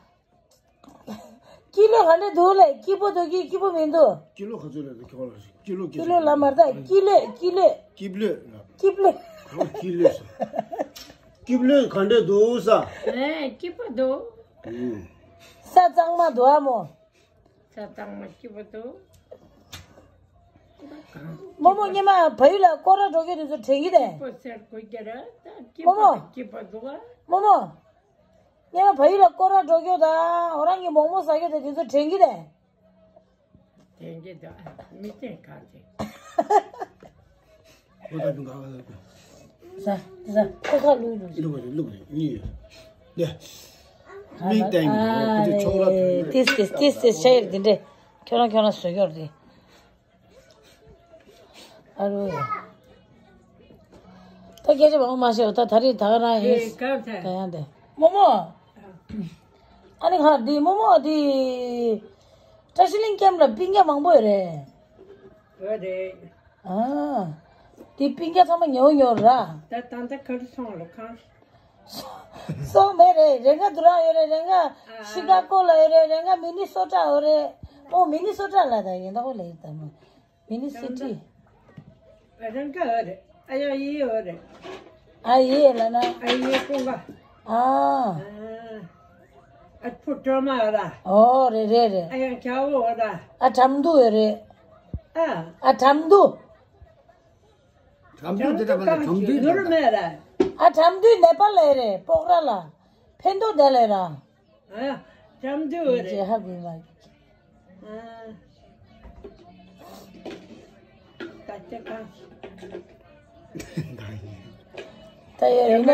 སྐྱིད་ལོས་ག་འདྲ་འདུག་ལས། སྐྱིད་པོ་འདུག་གི་སྐྱིད་པོ་མི་འདུག་སྐྱིད་ལོས་ག་ཚོད་རེད། ཁྱོད་ལ་སྐྱིད་ལོས་སྐྱིད་ལོས་ལ་མར་ད་སྐྱིད་ལོས་སྐྱིད་ལོས། སྐྱིད་ལོས། སྐྱིད་ལོས། སྐྱིད་ལོས་ག་འདྲ་འདུག་ས། ཨེ་སྐྱིད་པོ་འདུག་ཨུ། ས་གཙང་མ་འདུག་ཨ་མོ། ས་གཙང་མ་སྐྱིད་པོ་འདུག་རྨོ་མོ་སྔོན་མ་བལ་ཡུལ་ལ་སྐོར་ར་འགྲོ་རྒྱུ་དེ་ཚོ་དྲན་གྱི་དེ། སྐྱིད་པོ་ཟེར་དགོས་ཀྱི་རེད་ད། སྐྱིད་རྨོ་མོ། པོ་དེ་སྐྱིད་པོ་འདུག་ཨ། རྨོ་མོ། སྔོན་མ་བལ་ཡུལ་ལ་སྐོར་ར་འགྲོ་རྒྱུ་དང་ཨོ་རང་གི་མོག་མོག་ཟ་རྒྱུ་དེ་དེ་ཚོ་དྲན་གྱི་དེ། དྲན་གྱི་འདུག་ཨ། མི་དྲན་ག་དེ། ཁོ་ད་དུང་ག་བ་ལ། ཟ་ཟ་ཁོ་ཁ་ལུག་ལུག་ལུག་རེད། ལུག་རེད། གཉིས་ཡོད། ལེ། མིག་བསྟན་གྱི་འདུག་ཁོ་ཚོས་ཆོག་ར་ཐོན་ནས། ཏིས་ཏིས་ཏིས་ཏིས་ཤ་ཡིར་འདི་འདྲས་ཁྱོད་རང་ཁྱོད་རང་བཟོས་ཀྱོར་དེ། ཨ་རོ་ཡ། ད་སྐད་ཆ་མང་པོ་མ་བཤད་པ། ད་ད་རེས་ད་ག་རང་ཡིན། ད་ཡང་དེ་རྨོ་མོ། ཨ་ནི་ཧ་འདི་རྨོ་མོ་འདི། བཀྲ་ཤིས་གླིང་ཀེམ་ལ་སྤུན་ཀྱག་མང་པོ་ཡོད་རེད། ཡོད་རེད། ཨ། འདི་སྤུན་ཀྱག་ཚང་མ་ཉོ་ཉོ་ར། ད་ད་ད་ག་རེ་སོང་ལ་ཁང་། སོང་མེད་རེད། རེ་འགའ་དུ་ར་ཡོད་རེད། རེ་འགའ་ཤི་ཀ་ཀོ་ལ་ཡོད་རེད། རེ་འགའ་མི་ནི་སོ་ཊ་ཡོད་རེད། ཨོ་མི་ནི་སོ་ཊ་ལ་ད་ཡིན་ད་ཧོ་ལ་ཡིན་ད་མོ། མི་ནི་སི་ཊི། རང་ག་འོ་རེད། ཨ་ཡང་ཡི་འོ་རེད། ཨ་ཡི་ལ་ན། ཨ་ཡི་ཀུང་ག་ཨ། ཨ་ཕུ་ཀྲོ་མ་འོ་ར། ཨོ་རེད་རེད་རེད། ཨ་ཡང་ཁྱ་འོ་འོ་ར། ཨ་ཁྲམ་དུ་འོ་རེད། ཨ། ཨ་ཁྲམ་དུ། ཁྲམ་དུ་དེ་འདྲ་མ་རེད། ཁྲམ་དུ་ནུ་རུ་མེ་ར། ཨ་ཁྲམ་དུ་ནེ་པ་ལ་རེད། སྤོག་ར་ལ། ཕན་ཐོགས་དེ་ལ་ར། ཨ། ལྕམ་དུ་རེད། ཇེ་ཧ་བི་མ། ཨ། ད་ཅི་གང་། ད་ཡ་ཡིན་ན།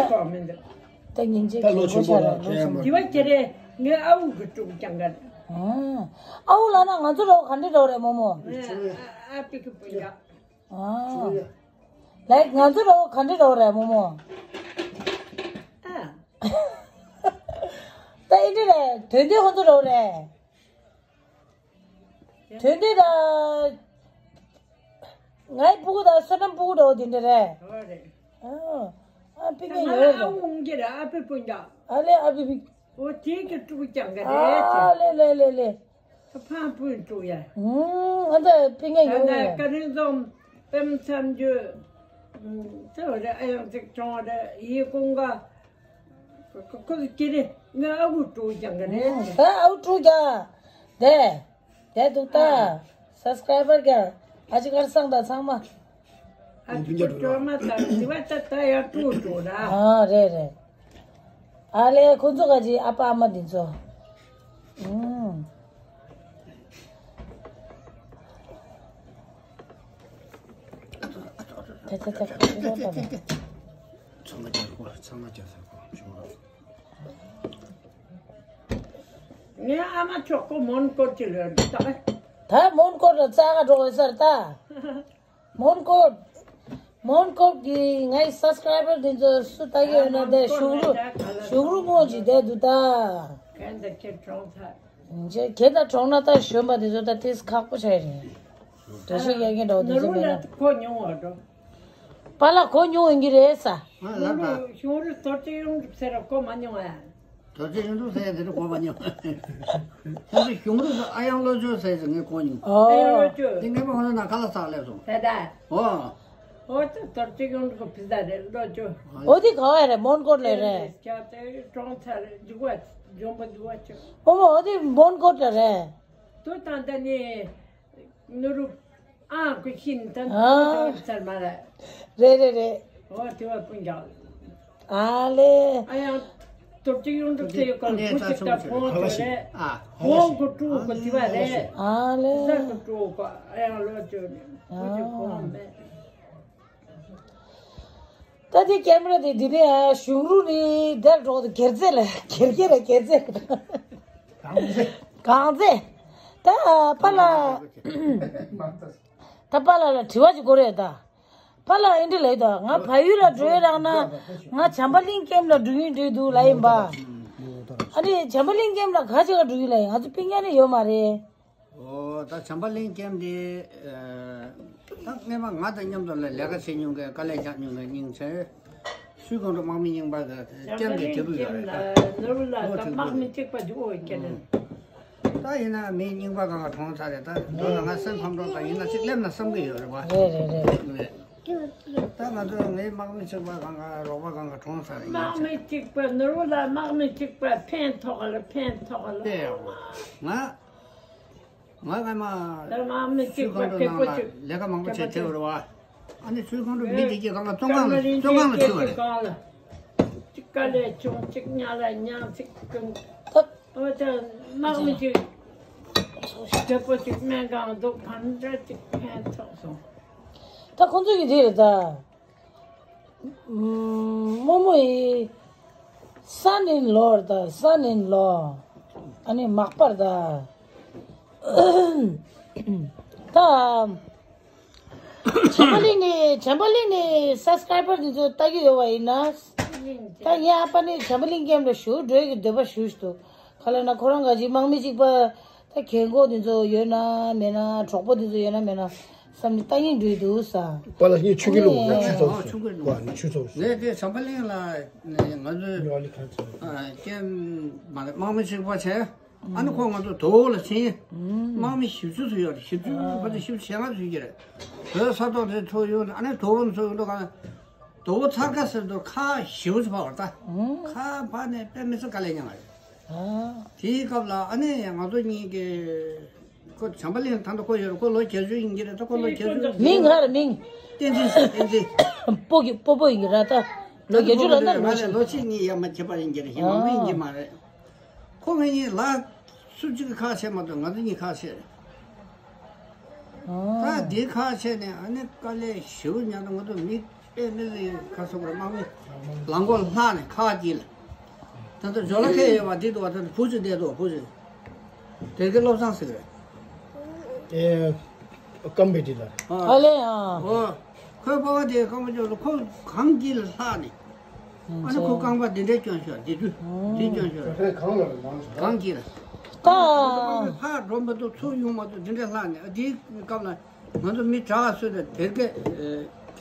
ད་ཉིན་ཅིག་ད་ལོ་ཆེན་པོ་ལ་ཁྱེད་མ། དེ་བ་ཁྱེད་རེད། ངའི་ཨ་ཨུ་གི་ཕྲུག་ཀྱང་ག་རེད། ཨ་ཨུ་ལ་ན་ང་ཚོ་རོགས་ག་འདྲ་རོགས་རེད་རྨོ་མོ། ཨ་ཨ་པི་ཀི་པུ་ཡ། ཨ། ལའིག་ང་ཚོ་རོགས་ག་འདྲ་རོགས་རེད་རྨོ་མོ། ཨ། ད་ཨིན་དྲི་རེད། དོན་དུ་ཁོ་ཚོ་རོགས་རེད། དོན་དུ་ད། ངའི་ཕྲུ་གུ་ད་བསོད་ནམས་ཕྲུ་གུ་རོགས་དེ་འདྲ་རེད། ཨ་རེད། ཨ། ཨ་པི་ཀ་ཡོད་རེད། ཨ་ཨུ་ངེ་ར་ཨ་པི་པུ་ཡ། ཨ་ལེ་ཨ་པི་པི། ཨོ་དེ་གི་ཕྲུ་གུ་ཀྱང་ག་རེད། ཨ་ལེ་ལེ་ལེ་ལེ། ཕ་ཕུན་ཚོགས་ཡ། ཨུམ། ཨ་ད་པི་ཉེ་ཡོད་ཡ། ད་ཀ་རིང་ཙམ་པེམ་མཚམས་རྒྱུ། ཨུམ། ཙེ་བ་རེ་ཨ་ཡང་ཙིག་ཆུང་བ་རེ་ཡི་ཀུང་ག་ཁོ་ཁོ་ཀི་རེ་ང་ཨ་ཁུ་ཀྲུ་ཀྱང་ག་རེ། ཨུམ། ད་ཨ་ཁུ་ཀྲུ་ཀྱང་དེ་དེ་འདུག་ད། ཨ། སབ་སི་ཀ་རའི་བར་ཀྱང་ཨ་ཅི་ཀར་སང་ད་ཚང་མ། ཨ་ཅི་ཀར་ཀྲོ་མ་ད་དེ་བ་ད་ད་ཡང་ཀྲུ་ཀྲུ་ར། ཨ་རེད་རེད། ཨ་ལེ་ཁོ་ཚོ་ག་ཅི་ཨ་ཕ་ཨ་མ་འདི་ཚོ། ཨུམ། ཚང་མ་རྒྱག་དགོས། ཚང་མ་རྒྱག་ས་དགོས་བྱུང་། ངའི་ཨ་མ་མཆོག་པོ་མོན་གྷོ་ཅི་ལོས་ད། ད་མོན་གྷོ་ལ་རྩ་ག་འགྲོ་དགོས་ས་རེད་ད། མོན་གྷོ། མོན་གྷོ་གི་ངའི་སབ་སི་ཀ་རའི་བར་དེ་ཚོ་སུ་ལྟ་གི་ཡོད་ན་དེ་གཞུང་རུ་གཞུང་རུ་སྔོན་གྱི་བསྡད་འདུག་ད། ཁྱེད་ད་ཁྱེད་གྲོངས་ཚར། ཁྱེད་ད་གྲོངས་ན་ད་གཞོན་པ་དེ་ཚོ་ད་ཏིས་ཁག་པོ་ཆགས་རེད། འགྲེལ་བཤད་རྒྱག་མཁན་འདྲ་བོ་དེ་ཚོ་མེད་ན། ཁོ་ཉུང་བ་འགྲོ། པཱ་ལགས་ཁོ་ཉུང་ཡིན་གྱི་རེད་ས། ང་ལབ་པ། གཞུང་རུ་དོར་ཅིག་ཡོང་གི་ཟེར་ར་ཁོ་མ་ཉུང་བ། དོར་ཅིག་ཡོང་འདུག་ཟེར་ཟེར་ཁོ་མ་ཉུང་བ། ད་ཅི་གཞུང་རུ་ཨ་ཡང་བློ་ཆོས་ཟེར་ཟེར་ངས་ཁོ་ཉུང་། ཨ་ཡང་བློ་ཆོས། འདི་ངས་མ་ཧོ་ན་ན་ཁ་ལ་ཚག་སླེབས་སོང་། ད་ད། ཨོ། ཨོ་ད་དོར་ཅིག་ཡོང་འདུག་ཕི་ཟ་རེད་བློ་ཆོས། ཨོ་དེ་ག་བ་རེད་མོན་གྷོ་ལ་རེད། ཁྱ་དེ་གྲོང་ཚ་རེད་འཇུག་བ་འཇོན་པོ་འདུག་བ་ཆོས། ཨོ་མོ་ཨོ་དེ་མོན་གྷོ་ལ་རེད། དོ་ད་ད་ནི། ནུ་རུ། ཨ་ཁུ་ཤིན་ཏན་ཨ། ཚར་མ་རེད། རེད་རེད་རེད། ཨོ་དེ་བ་ཀུན་ཀྱང་། ཨ་ལེ། ཨ་ཡང་། དོར་ཅིག་ཡོང་འདུག་ཚེ་ཡོད་ཀ་ཁུ་ཅིག་ད་ཕོང་ཚོ་རེད། ཕོང་གུ་ཀྲུ་གུ་དེ་བ་རེད། ཨ་ལེ། ཟ་གུ་ཀྲུ་གུ་ཨ་ཡང་ལོ་ཅོ་ནི་ཁུ་ཅིག་ཕོང་མེད། ད་དེ་ཀེམ་ར་དེ་འདི་ནས་གཞུང་རུ་ནི་དེར་འགྲོ་དུ་སྒེར་རྩེ་ལ་སྒེར་སྒེར་ལ་སྒེར་རྩེ། གང་རྩེ། གང་རྩེ། ད་པཱ་ལགས། ད་པཱ་ལགས་ལ་དྲི་བ་ཅིག་དགོས་རེད་ད། པཱ་ལགས་ཨེ་འདྲ་ལབ་དོ། ང་བལ་ཡུལ་ལ་འགྲོ་ཡས་རག་ན་ང་བྱམས་པ་གླིང་ཀེམ་ལ་འགྲོ་གིན་འགྲོ་འདུག་ལབ་ཡིན་པ། ཨ་ནི་བྱམས་པ་གླིང་ཀེམ་ལ་ག་ཅིག་ག་འགྲོ་གིན་ལབ་ཡིན། ང་ཚོ་སྤུན་ཀྱག་ནི་ཡོད་མ་རེད། ཨོ་ད་བྱམས་པ་གླིང་ཀེམ་དེ་ད་སྔས་མ་ང་དང་མཉམ་དུ་ལ་ལས་ཀ་བྱེད་མྱོང་མཁན་དཀའ་ལས་རྒྱག་མྱོང་མཁན་སྙིང་རྗེ། ཆུ་སྒང་དྲུག་དམག་མི་རྙིང་པ་གི་ཀེམ་གི་དེ་བུ་ཡོད་རེད་ད། ནོར་བུ་ལགས་ད་དམག་མི་གཅིག་པ་འདུག་ཨོ་ཀེ་ལན། ད་ཡིན་ན་མི་རྙིང་པ་གང་ག་གྲོངས་ཚར་རེད་ད། མདོར་ན་ང་སེམས་ཕམ་འགྲོ་ད་ཡིན་ན་ཅིག་སླེབས་ན་བསམ་གི་ཡོད་རེད་བ། རེད་རེད་རེད། ད་ང་ཚོ་ངའི་དམག་མི་གཅིག་པ་གང་ག་རོགས་པ་གང་ག་གྲོངས་ཚར་རེད། དམག་མི་གཅིག་པ་ནོར་བུ་ལགས་དམག་མི་གཅིག་པ་ཕན་ཐོགས་ལ་ཕན་ཐོགས་ལ། དེ་ཡོད་ང་ང་ང་མ་ད་དམག་མི་གཅིག་པ་ཆུ་སྒང་དྲུག་ཕེབས་པོ་ནང་ལ་ལས་ཀ་མང་པོ་བྱས་བྱས་པ་རེད་བ། ཨ་ནི་ཆུ་སྒང་དྲུག་མི་དེ་གྱིས་གང་ག་བཙོན་ཁང་ལ་བཙོན་ཁང་ལ་ཚུད་པ་རེད། གཅིག་དཀའ་ལས་བྱུང་གཅིག་ཉག་ལ་ཉག་གཅིག་ཀུན། ད་ཨོ་ད་དམག་མི་གཅིག་བདེ་པོ་གཅིག་སྨན་ཁང་འདུག་གང་འདྲ་གཅིག་ཕན་ཐོགས་སོང་། ད་ཁོང་ཚོ་གི་དེ་རེད་ད། རྨོ་མོ་ཡི་སན་ཨིན་ལོ་རེད་ད། སན་ཨིན་ལོ། ཨ་ནི་མག་པ་རེད་ད། ད། བྱམས་པ་གླིང་ནས་བྱམས་པ་གླིང་ནས་སབ་སི་ཀ་རའི་བར་འདི་ཚོ་ལྟ་གི་ཡོད་པ་ཡིན་ན། ད་ངའི་ཨ་ཕ་ནི་བྱམས་པ་གླིང་ཀེམ་ལ་ཞུགས་འགྲོ་གི་འདོད་པ་ཞུགས་ཤིག་འདུག་ག་ལ་ན་ཁོ་རང་ག་ཅིག་དམག་མི་གཅིག་པ་ད་རྒན་གོག་འདི་ཚོ་ཡོད་ན་མེད་ན་གྲོགས་པོ་འདི་ཚོ་ཡོད་ན་མེད་ན་བསམ་ནས་ལྟ་སྙིང་འདོད་འདུག་ས། པཱ་ལགས་ངས་ཆུ་གི་ལོག་ད་ཆུ་ཚོགས་སུ་ཆུ་གི་ལོག་ནས་ཆུ་ཚོགས་སུ། ངས་དེ་བྱམས་པ་གླིང་ལ་ང་ཚོས་ཀེམ་མ་རེད་དམག་མི་གཅིག་པ་བྱས། ཨ་ནི་ཁོ་ང་ཚོ་དོ་བོ་ལ་ཕྱིན། དམག་མི་བཞི་བཅུ་ཙམ་ཡོད་རེད། བཞི་བཅུ་ཕལ་ཆེར་བཞི་བཅུ་ཞེ་ལྔ་ཙམ་ཡོད་ཀྱི་རེད། བོད་ས་ཐོག་དེ་ཚོ་ཡོད་ཨ་ནི་དོ་བོ་ཚོ་ཡོད་འདུག་ག་དོ་བོ་ཚར་ཁ་ཟེར་དུས་ཁག་བཞི་བཅུ་ཙམ་ཕར་བ་རེད་ད། ཁག་ཕར་ནས་དཔེ་མི་སྲིད་དཀའ་ལས་མྱངས་པ་རེད། དེའི་སྐབས་ལ་ཨ་ནི་ང་ཚོ་གཉིས་ཀྱི་ཁོ་བྱམས་པ་གླིང་ད་ལྟ་ཁོ་ཡོད་རེད། ཁོ་ལོ་བརྒྱད་ཅུ་ཡིན་གྱི་རེད་ད། ཁོ་ལོ་བརྒྱད་ཅུ། མིང་ག་རེ་མིང་། བསྟན་འཛིན་ཟེར་བསྟན་འཛིན། སྤོ་གི་སྤོ་སྤོ་ཡིན་གྱི་རེད་ད། ལོ་བརྒྱད་ཅུ་ལ་ན་ང་ལས་ལོ་གཅིག་གཉིས་ཡར་མར་ཁྱད་པར་ཡིན་གྱི་རེད། ཞེ་མང་པོ་ཡིན་གྱི་མ་རེད། ཁོ་ངེད་གཉིས་ལ་སུ་གཅིག་གིས་ཁག་བྱས་མ་གཏོགས་ང་ཚོ་གཉིས་ཁག་བྱས་རེད། ད་དེ་ཁག་བྱས་ནས་ཨ་ནི་དཀའ་ལས་ཞེ་པོ་མྱངས་ནས་ང་ཚོ་མི་དཔེ་མི་སྲིད་ཁ་སོ་པར་དམག་མི་ལག་མགོ་ལྷག་ནས་ཁག་གཅིག་ལ། ད་ལྟ་ཇོ་ལ་ཁད་ཡོད་པ་འདི་འདུག་བ། ད་ལྟ་བུ་ཅིག་བསྡད་འདུག་བུ་ཅིག་དེ་གའི་བློ་བཟང་ཟེར་གི་རེད། ཨེ། ཀམ་པེ་ཏི་ལ། ཨ་ལེ་ཨ། ཨོ། ཁོའི་སྤོ་བོ་དེ་རྐང་པ་ཅོག་ལ་ཁོ་གངས་དཀྱིལ་ལ་ལྷག་ནས། ཨ་ནི་ཁོ་རྐང་པ་འདི་འདྲའི་སྐྱོན་ཤོར་འདི་དུས་འདི་སྐྱོན་ཤོར། གངས་དཀྱིལ་ལ། ད། ཕར་འགྲོ་མ་ཐུབ་ཚུར་ཡོང་མ་ཐུབ་འདི་འདྲའི་ལྷག་ནས་འདིའི་སྐབས་ལ་ང་ཚོ་མི་དྲག་སུ་དང་དེར་གས་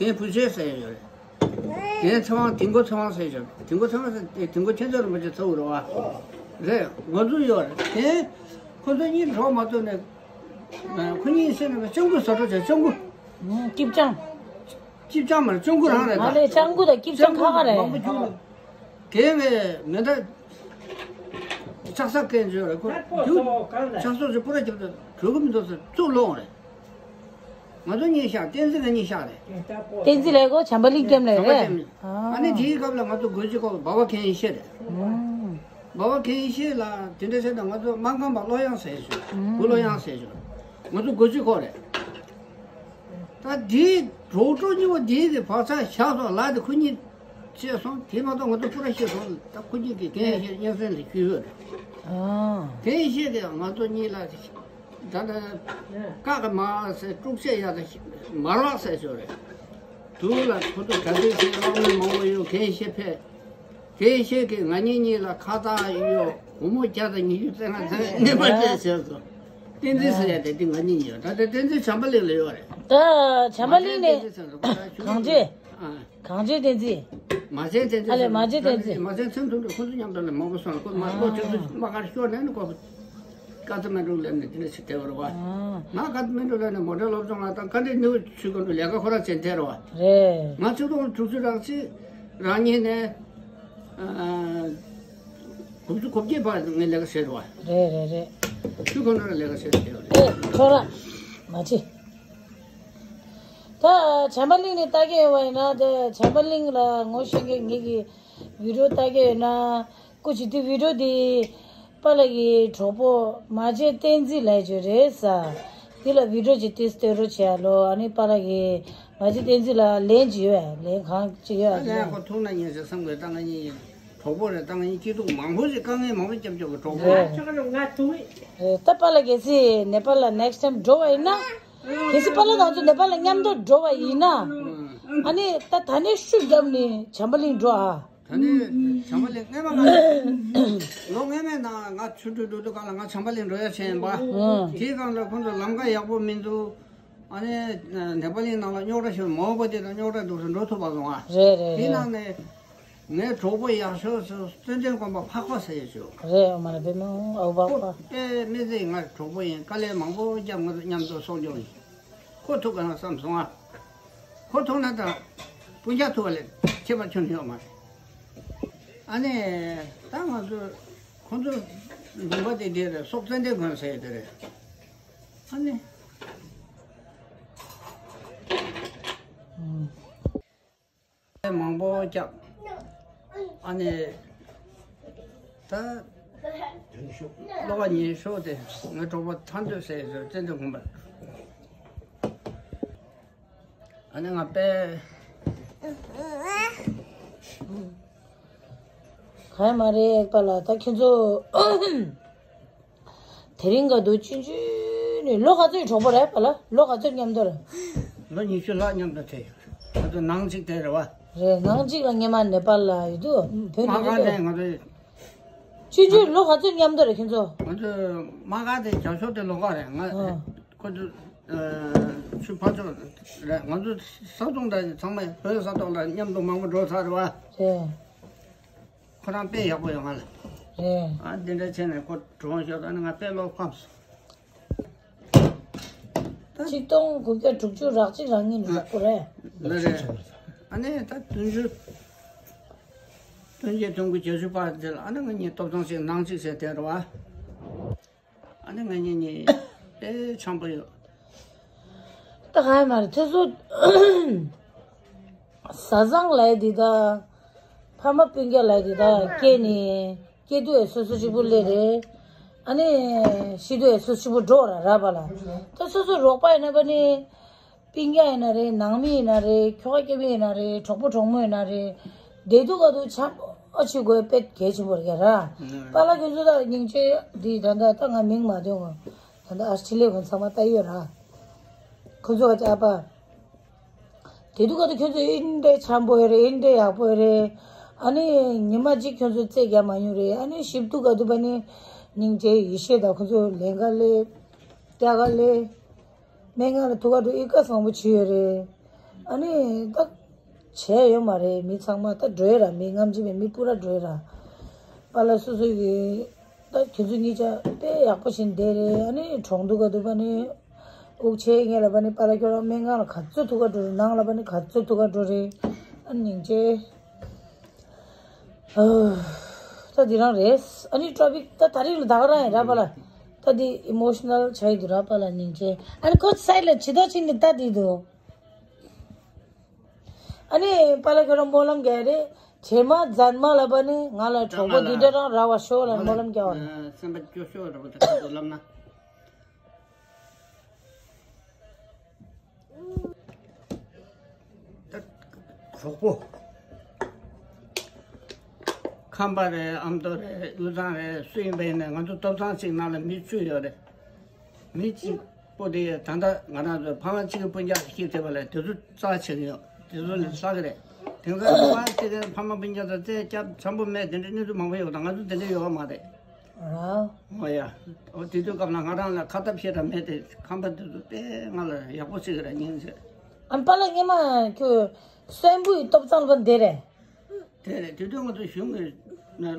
རྒན་བུ་ཆེན་ཟེར་ཡོད་རེད། རྒན་ཚེ་དབང་དིང་གོ་ཚེ་དབང་ཟེར་ཞོར་དིང་གོ་ཚེ་དབང་ཟེར་ཏེ་དིང་གོ་ཁྱེད་ཚོ་རིན་པོ་ཆེ་ཚ་བོ་རེད་བ། རེད་ང་ཚོ་ཡོད་རེད་དེ། ཁོ་ཚོ་གཉིས་འགྲོ་མ་ཐུབ་ནས་ཁོ་གཉིས་ཟེར་ནས་ལྕང་གུ་བཟོ་འདྲ་བྱས་ལྕང་གུ། སྐྱིབ་ལྕང་། སྐྱིབ་ལྕང་མ་རེད་ལྕང་གུ་རང་རེད་ད། ང་ལས་ལྕང་གུ་དང་སྐྱིབ་ལྕང་ཁ་ཁ་རེད། མང་པོ་རྒྱུག་ནས་དེ་བས་མེ་མདའ་ལྕགས་ཟ་སྐད་འཇོག་རེད་ཁོ་རྒྱུག་ལྕགས་ཟོག་ཅིག་པུ་ར་རྒྱབ་ད་གྲོལ་གི་མི་འདུག་ཟེར་ཚུར་ལོག་རེད། ང་ཚོ་གཉིས་ཤག་བསྟན་འཛིན་ང་གཉིས་ཤག་རེད། བསྟན་འཛིན་ལས་ཁོ་བྱམས་པ་གླིང་ཀེམ་ལས་རེད། ཨ་ནི་དེའི་སྐབས་ལ་ང་ཚོ་སྒོ་འབྱེད་སྐོར་བ་བ་མཁན་ཡེ་ཤེས་རེད། བ་བ་མཁན་ཡེ་ཤེས་ལ་དེ་འདྲ་བྱས་ན་ང་ཚོ་སྨར་ཁམས་པ་བློ་གཡང་ཟེར་ཞུ་བུ་བློ་གཡང་ཟེར་ཞུ་ང་ཚོ་སྒོ་འབྱེད་སྐོར་རེད། ད་དེའི་གྲོགས་གྲོགས་གཉིས་པོ་དེའི་གི་བག་ཆགས་བཞག་སོང་ལ་དེ་ཁོ་གཉིས་བྱས་སོང་དེ་མ་གཏོགས་ང་ཚོ་པུ་ར་ཤེས་སོང་ད་ཁོ་གཉིས་ཀྱི་རྒན་ཡེ་ཤེས་སྙན་སེང་ལ་ཞུས་ཡོད་རེད། རྒན་ཡེ་ཤེས་ཀྱིས་ང་ཚོ་གཉིས་ལ། ད་ལྟ་ཀ་གི་མ་ཟེར་དཀྲུག་ཤད་ཡག་དང་མར་བག་ཟེར་ཞོར་རེད། དུག་ལ་ཁོ་ཚོ་ག་དུས་ཟེར་བླ་མ་མང་པོ་ཡོད་རྒན་ཤེས་ཕེབས། རྒན་ཤེས་ཀྱིས་ང་གཉིས་གཉིས་ལ་ཁ་བཏགས་ཡོད་སྒོར་མོ་བརྒྱ་དང་ཉི་ཤུ་རྩ་ལྔ་ཚང་ངེས་པ་བྱས་ཟེར་སོང་། བསྟན་འཛིན་ཟེར་ཡ་དེ་འདི་ང་གཉིས་གཉིས་ཡོད་ད་ལྟ་བསྟན་འཛིན་བྱམས་པ་གླིང་ལ་ཡོད་རེད། ད་བྱམས་པ་གླིང་ནས་གངས་ཅན། གངས་ཅན་བསྟན་འཛིན། མ་བྱན་བསྟན་འཛིན། ཨ་ལས་མ་བྱན་བསྟན་འཛིན། མ་བྱན་མཚན་ཐུང་དུ་ཁོ་ཚོ་མཉམ་དུ་ལ་མང་པོ་སོང་ལ་ཁོ་མ་ལོ་བཅུ་དྲུག་མ་གར་ཤོར་ནས་ནི་ཁོ་ཀ་ཐ་མན་ཌུ་ལ་ནི་དེ་ནས་ཕྱིར་ཐལ་བ་རེད་བ། ང་ཀ་ཐ་མན་ཌུ་ལ་ནི་མོ་ཊ་སློབ་སྦྱོང་ལ་དང་ཀ་འདྲེ་ནུ་ཆུ་ཀུན་ཏུ་ལས་ཀ་ཁོ་རང་བྱེད་ཐལ་རེད་བ། རེད། ང་ཆིག་སྟོང་དྲུག་ཅུ་རེ་གཅིག་རེ་གཉིས་ནས་དགུ་བཅུ་གོ་བརྒྱད་བར་ངས་ལས་ཀ་བྱས་རེད་བ། རེད་རེད་རེད། ཆུ་ཀུན་ཏུ་ལས་ཀ་བྱས་ཐལ་བ་རེད། ཨེ་ཁྱོད་རང་མ་བྱེད། ད་བྱམས་པ་གླིང་ནས་ལྟ་གི་ཡོད་པ་ཡིན་ན་དེ་བྱམས་པ་གླིང་ལ་ངོ་ཤེས་མཁན་ངེད་ཀྱི་བི་ཌིའོ་ལྟ་གི་ཡོད་ན་སྐུ་མཁྱེན་དེ་བི་ཌིའོ་དེ་པཱ་ལགས་ཀྱི་གྲོགས་པོ་མ་བྱན་བསྟན་འཛིན་ལབ་ཀྱི་རེད་ས། དེ་ལ་བི་ཌིའོ་ཅིག་ཏིས་སྟོན་རོགས་བྱས་ལོ། ཨ་ནི་པཱ་ལགས་ཀྱི་མ་བྱན་བསྟན་འཛིན་ལ་ལན་ཅིག་ཡོད་ལན་གང་ཅིག་ཡོད་ཨ་ལན་ཁོ་ཐུག་ན་ཉན་ཟེར་བསམ་དགོས་ད་ང་གཉིས་གྲོགས་པོ་རེད་ད་ང་གཉིས་སྐྱིད་སྡུག་མང་པོ་ཞིག་དཀའ་ངལ་མང་པོ་སྐྱབས་བཅོལ་གི་གྲོགས་པོ་རེད། ད་པཱ་ལགས་གལ་སྲིད་ནེ་པཱལ་ལ་ནེགསི་ཊའིམ་འགྲོ་བ་ཡིན་ན། གལ་སྲིད་པཱ་ལགས་དང་ང་ཚོ་ནེ་པཱལ་ལ་མཉམ་དུ་འགྲོ་བ་ཡིན་ན། ཨ་ནི་ད་ད་ནས་ཤུགས་བརྒྱབ་ནས་བྱམས་པ་གླིང་འགྲོ་ཨ། ད་ནི་བྱམས་པ་གླིང་སྔས་མ་ང་ལོ་སྔས་མའི་ནང་ང་ཆུང་དུས་འགྲོ་དུས་སྒང་ལ་ང་བྱམས་པ་གླིང་འགྲོ་ཡ་བྱས་ཡིན་པ། ཨང་། དེའི་སྒང་ལ་ཁོང་ཚོ་ལམ་ཁ་ཡག་པོ་མི་འདུག་ཨ་ནི་ནེ་པ་ལིའི་ནང་ལ་རྙོག་དྲ་ཞིག་མང་པོ་དེ་དང་རྙོག་དྲ་འདུག་སེ་འགྲོ་ཐུབ་པ་སོང་ཨ། རེད་རེད་དེའི་རེད། ནང་ནས་ངའི་གྲོགས་པོ་ཡག་ཤོས་སུ་བརྩོན་འགྲུས་དགོན་པ་ཕ་ཁོ་ཟེར་ཡོད་ཤོས། རེད། ཨོ་མ་རེད་པས་མོ་ཨོ་པ་ཁོ་པ། དཔེ་མི་སྲིད་ང་གྲོགས་པོ་ཡིན། དཀའ་ལས་མང་པོ་བརྒྱབ་ང་ཚོ་མཉམ་དུ་གསོ་སྐྱོང་ཡིན། ཁོ་ཐུག་ག་ན་བསམ་སོང་ཨ། ཁོ་ཐུག་ན་ད་སྤུན་ཀྱག་ཐུག་པ་ལས་ཁྱད་པར་ཁྱོན་ཡོད་མ་རེད། ཨ་ནི་ད་ང་ཚོ་ཁོ་ཚོ་ལུང་པ་དེ་འདྲ་རེད། སོག་བརྩོན་འགྲུས་དགོན་ཟེར་ཡོད་དེ་རེད། ཨ་ནི། མང་པོ་བརྒྱབ། ཨ་ནི། ད། བློ་ཁ་ཉེ་ཤོས་དེ་ངའི་གྲོགས་པོ་ཐར་འདོད་ཟེར་ཟེར་བརྩོན་འགྲུས་དགོན་པ། ཨ་ནི་ང་དཔེ། ག་ཡ་མ་རེད་པ་ལ་ད་ཁྱེད་ཚོ། དེ་རིང་ག་དུས་ཆུང་ཆུང་ནས་ལོ་ག་ཚོད་གྲོགས་པོ་རེད་པ་ལ། ལོ་ག་ཚོད་མཉམ་དུ་རེད། ལོ་ཉི་ཤུ་ལྷག་མཉམ་དུ་བསྡད་ཡོད་རེད། ང་ཚོ་ནང་གཅིག་བསྡད་རེད་བ། རེད། ནང་གཅིག་ལ་སྔས་མ་ནེ་པཱལ་ལ་ཡོད་དུས་བོད་མ་ནས་དགའ་ཡོད་དེ་ང་ཚོ། ཆུང་ཆུང་ལོ་ག་ཚོད་མཉམ་དུ་རེད་ཁྱེད་ཚོ། ང་ཚོ་མ་དགའ་དེ་རྒྱ་ཤོག་དེ་ལོ་ག་རེད་ང་། ཨ། ཁོ་ཚོ། ཆུ་ཕར་ཕྱོགས་རེད། ང་ཚོ་ས་སྟོང་དང་ཚང་མ་བོད་ས་སྟོང་དང་མཉམ་དུ་མང་པོ་འགྲོ་ཚར་རེད་བ། རེད། ཁོ་རང་དཔེ་ཡག་པོ་ཡོད་ང་ལ། རེད། ཨ་འདི་འདྲ་བྱས་ནས་ཁོ་གྲོངས་ཤོག་ཨ་ནི་ང་དཔེ་བློ་ཕམ་སོང་། ད་ཆིག་སྟོང་དགུ་བརྒྱ་དྲུག་ཅུ་རག་གཅིག་རག་གཉིས་ནས་ཡག་པོ་རེད། ལ་རེད། ཨ་ནི་ད་བདུན་ཅུ། བདུན་བརྒྱད་སྟོང་དགུ་བརྒྱད་ཅུ་པར་དེ་ལ་ཨ་ནི་ང་གཉིས་ཐོབ་ཐང་ཞིག་ནང་གཅིག་བྱས་བསྡད་རེད་བ། ཨ་ནི་ང་གཉིས་གཉིས་དཔེ་འཆམ་པོ་ཡོད། ད་ག་ཡ་མ་རེད་ཁྱེད་ཚོ། བཟའ་ཚང་ལབ་ཡ་འདི་དང་། ཕ་མ་སྤུན་ཀྱག་ལབ་ཡ་འདི་དང་སྐྱེས་ནས་སྐྱེས་དུས་ཡ་སོ་སོ་གཅིག་པུ་སླེབས་རེད། ཨ་ནི་ཤི་དུས་ཡ་སོ་སོ་གཅིག་པུ་འགྲོ་ར་ར་བ་ལ། ད་སོ་སོ་རོགས་པ་ཡིན་ན་པ་ནི། སྤུན་ཀྱག་ཡིན་ན་རེད། ནང་མི་ཡིན་ན་རེད། ཁྱོ་ག་སྐྱེ་དམན་ཡིན་ན་རེད། གྲོགས་པོ་གྲོགས་མོ་ཡིན་ན་རེད། བདེ་སྡུག་ག་དུས་འཆམ་པོ་བྱེད་དགོས་དཔེ་གལ་ཆེན་པོ་རེད་ར། ཨ། པཱ་ལགས་ཁྱོད་ཚོ་ད་སྙིང་རྗེ་འདི་ད་ད་ད་ང་མིང་མ་འདོན་གོ། ད་ད་ཨ་སི་ཊི་ལི་ཡ་ཁོང་ཚང་མ་ལྟ་ཡོད་ར། ཁོ་ཚོ་ག་ཅག་པ། བདེ་སྡུག་ག་དུས་ཁྱོད་ཚོ་ཨིན་འདྲའི་འཆམ་པོ་ཡོད་རེད། ཨིན་འདྲའི་ཡག་པོ་ཡོད་རེད། ཨ་ནི་ཉི་མ་གཅིག་ཁྱོད་ཚོ་རྩེད་རྒྱག་མ་མྱོང་རེད། ཨ་ནི་ཞིབ་ཏུ་ག་དུས་པ་ནི་སྙིང་རྗེ་ཡེ་ཤེས་དང་ཁོ་ཚོ་ལེན་ག་ལེ། རྒྱག་ག་ལེ། སྨན་ཁང་ལ་ཐུག་ག་འགྲོ་ཨི་ཀ་བཟང་པོ་བྱས་ཡོད་རེད། ཨ་ནི་ད་བྱས་ཡོད་མ་རེད། མི་ཚང་མ་ད་འགྲོ་ཡ་ར། མི་ངམ་ཅི་མེད་མི་སྤུ་ར་འགྲོ་ཡ་ར། པཱ་ལགས་སོ་སོ་ཡི་ད་ཁྱེད་ཚོ་གཉིས་ཆ་དཔེ་ཡག་པོ་བྱས་བསྡད་རེད། ཨ་ནི་གྲོངས་འདུག་ག་འདུག་པ་ནི་དབུགས་ཆད་ངེས་ལ་པ་ནི་པཱ་ལགས་ཁྱོད་རང་སྨན་ཁང་ལ་ག་ཚོད་ཐུག་ག་འགྲོ་རེད། ནང་ལ་པ་ནི་ག་ཚོད་ཐུག་ག་འགྲོ་རེད། ཨ་ནི་སྙིང་རྗེ། ད་འདི་རང་རེད། ཨ་ནི་ཊོ་པིག་ད་ད་རིང་ལ་ད་ག་རང་ཡིན་ར་པཱ་ལགས། ད་འདི་ཨི་མོ་ཤི་ནལ་ཆགས་ཡི་འདུག་ར་པཱ་ལགས་སྙིང་རྗེ། ཨ་ནི་ཁོ་སའི་ལ་ཇི་ལྟར་ཕྱིན་ནས་ལྟ་དེ་འདུག་ཨ་ནི་པཱ་ལགས་ཁྱོད་རང་སྨོན་ལམ་རྒྱག་རེད། བྱེ་མ་ཛན་མ་ལ་པ་ནི་ང་ལ་གྲོགས་པོ་འདི་འདྲ་རང་རག་པ་ཤོག་ལ་སྨོན་ལམ་རྒྱག་པ་རེད། སེམས་པ་སྐྱོ་ཤོས་རེད་པ་ད་ཁ་ཐུག་ལབ་ན། ད་གྲོགས་པོ། ཁམས་པ་རེད། ཨ་མདོ་རེད། དབུས་གཙང་རེད། སུ་ཡིན་པ་ཡིན་ན་ང་ཚོ་ཐོབ་ཐང་གཅིག་ནང་ལ་མི་བཅུ་ཡོད་རེད། མི་གཅིག་པོ་དེ་ད་ལྟ་ང་རང་ཚོ་ཕ་མ་གཅིག་གི་སྤུན་ཀྱག་སྐྱེས་ཐེབས་པ་ལས་དེ་ཚོ་རྩ་ཆེ་གི་ཡོད། དེ་ཚོ་ལས་ལྷག་གི་རེད། དེང་སང་ཕ་མ་གཅིག་གི་ཕ་མ་སྤུན་ཀྱག་ཚོ་རྩ་སྐྱབས་འཆམ་པོ་མེད། དེ་འདྲའི་གནས་ཚུལ་མང་པོ་ཡོད། ད་ང་ཚོ་དེ་འདྲ་ཡོད་མ་རེད། ར། ཨོ་ཡ། ཨོ་དེ་དུས་སྐབས་ལ་ང་རང་ལ་ཁ་ཏ་ཕྱེ་ར་མེད་དེ་ཁམས་པ་དེ་ཚོ་དཔེ་ང་ལ་ཡག་པོ་བྱེད་ཀྱི་ར་སྙིང་རྗེ། ཨ་པཱ་ལགས་སྔས་མ་ཁྱོད་སོན་པོའི་ཏོབ་ཚང་ལ་འདི་རེད། དེ་རེད། དེ་དུས་ང་ཚོ་གཞུང་གི་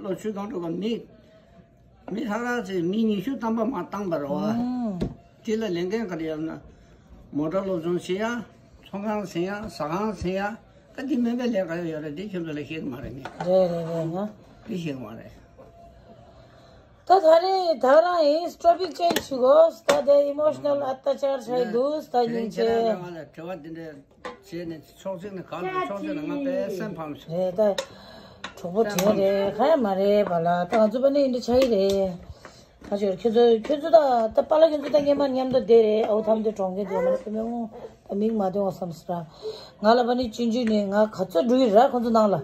ལོ་ཆུ་སྒང་དྲུག་པ་མི་མི་ལྷག་རག་ཚེ་མི་ཉི་ཤུ་ཐམ་པ་མ་བཏང་པ་རེད་བ། ཨང་། དེ་ལ་ལས་འགན་ག་རེ་ཡོད་ན། མོ་ཊ་སློབ་སྦྱོང་བྱེད་ཡ། ཚོང་ཁང་ཟིན་ཡ། ཟ་ཁང་ཟིན་ཡ། ད་འདི་མིན་པའི་ལས་ག་ཡོད་ཡོད་རེད། འདི་ཁྱོད་ཚོ་ལ་ཤེས་ཀྱི་མ་རེད་ངས། རེད་རེད་རེད་ང་། འདི་ཤེས་ཀྱི་མ་རེད། ད་ད་རེས་ད་རང་ཡིན་ཊོ་པིག་ཅེན་ཇི་བྱེད་དགོས། ད་དེ་ཨི་མོ་ཤི་ནལ་ཨ་ཏ་ཅར་བྱས་འདུག་ད་ཉིན་བྱས། ཁྱེད་རང་ལ་དྲི་བ་འདི་འདྲ་བྱས་ནས་ཕྱོགས་གཅིག་ནས་ག་རེ་ཕྱོགས་གཅིག་ནས་ང་དཔེ་སེམས་ཕམ་སོང་། རེད་ད། གྲོགས་པོ་དེ་རེད་ཁ་ཡ་མ་རེད་པ་ལ། ད་ང་ཚོ་པ་ནི་འདི་འདྲ་ཆགས་ཀྱི་རེད། ཁ་ཤོར་ཁྱོད་ཚོ་ཁྱོད་ཚོ་ད་ད་པཱ་ལགས་ཁྱོད་ཚོ་ད་སྔས་མ་མཉམ་དུ་བསྡད་རེད། ཨའུ་ཐམ་དུ་གྲོངས་མཁན་དེ་མ་རེད་པ་མི་འོང་། ད་མིང་མ་འདོན་བ་བསམ་སྲིད་ར། ང་ལ་པ་ནི་ཆུང་ཆུང་ནས་ང་ག་ཚོད་འགྲོ་ཡི་ར་ཁོང་ཚོ་ནང་ལ།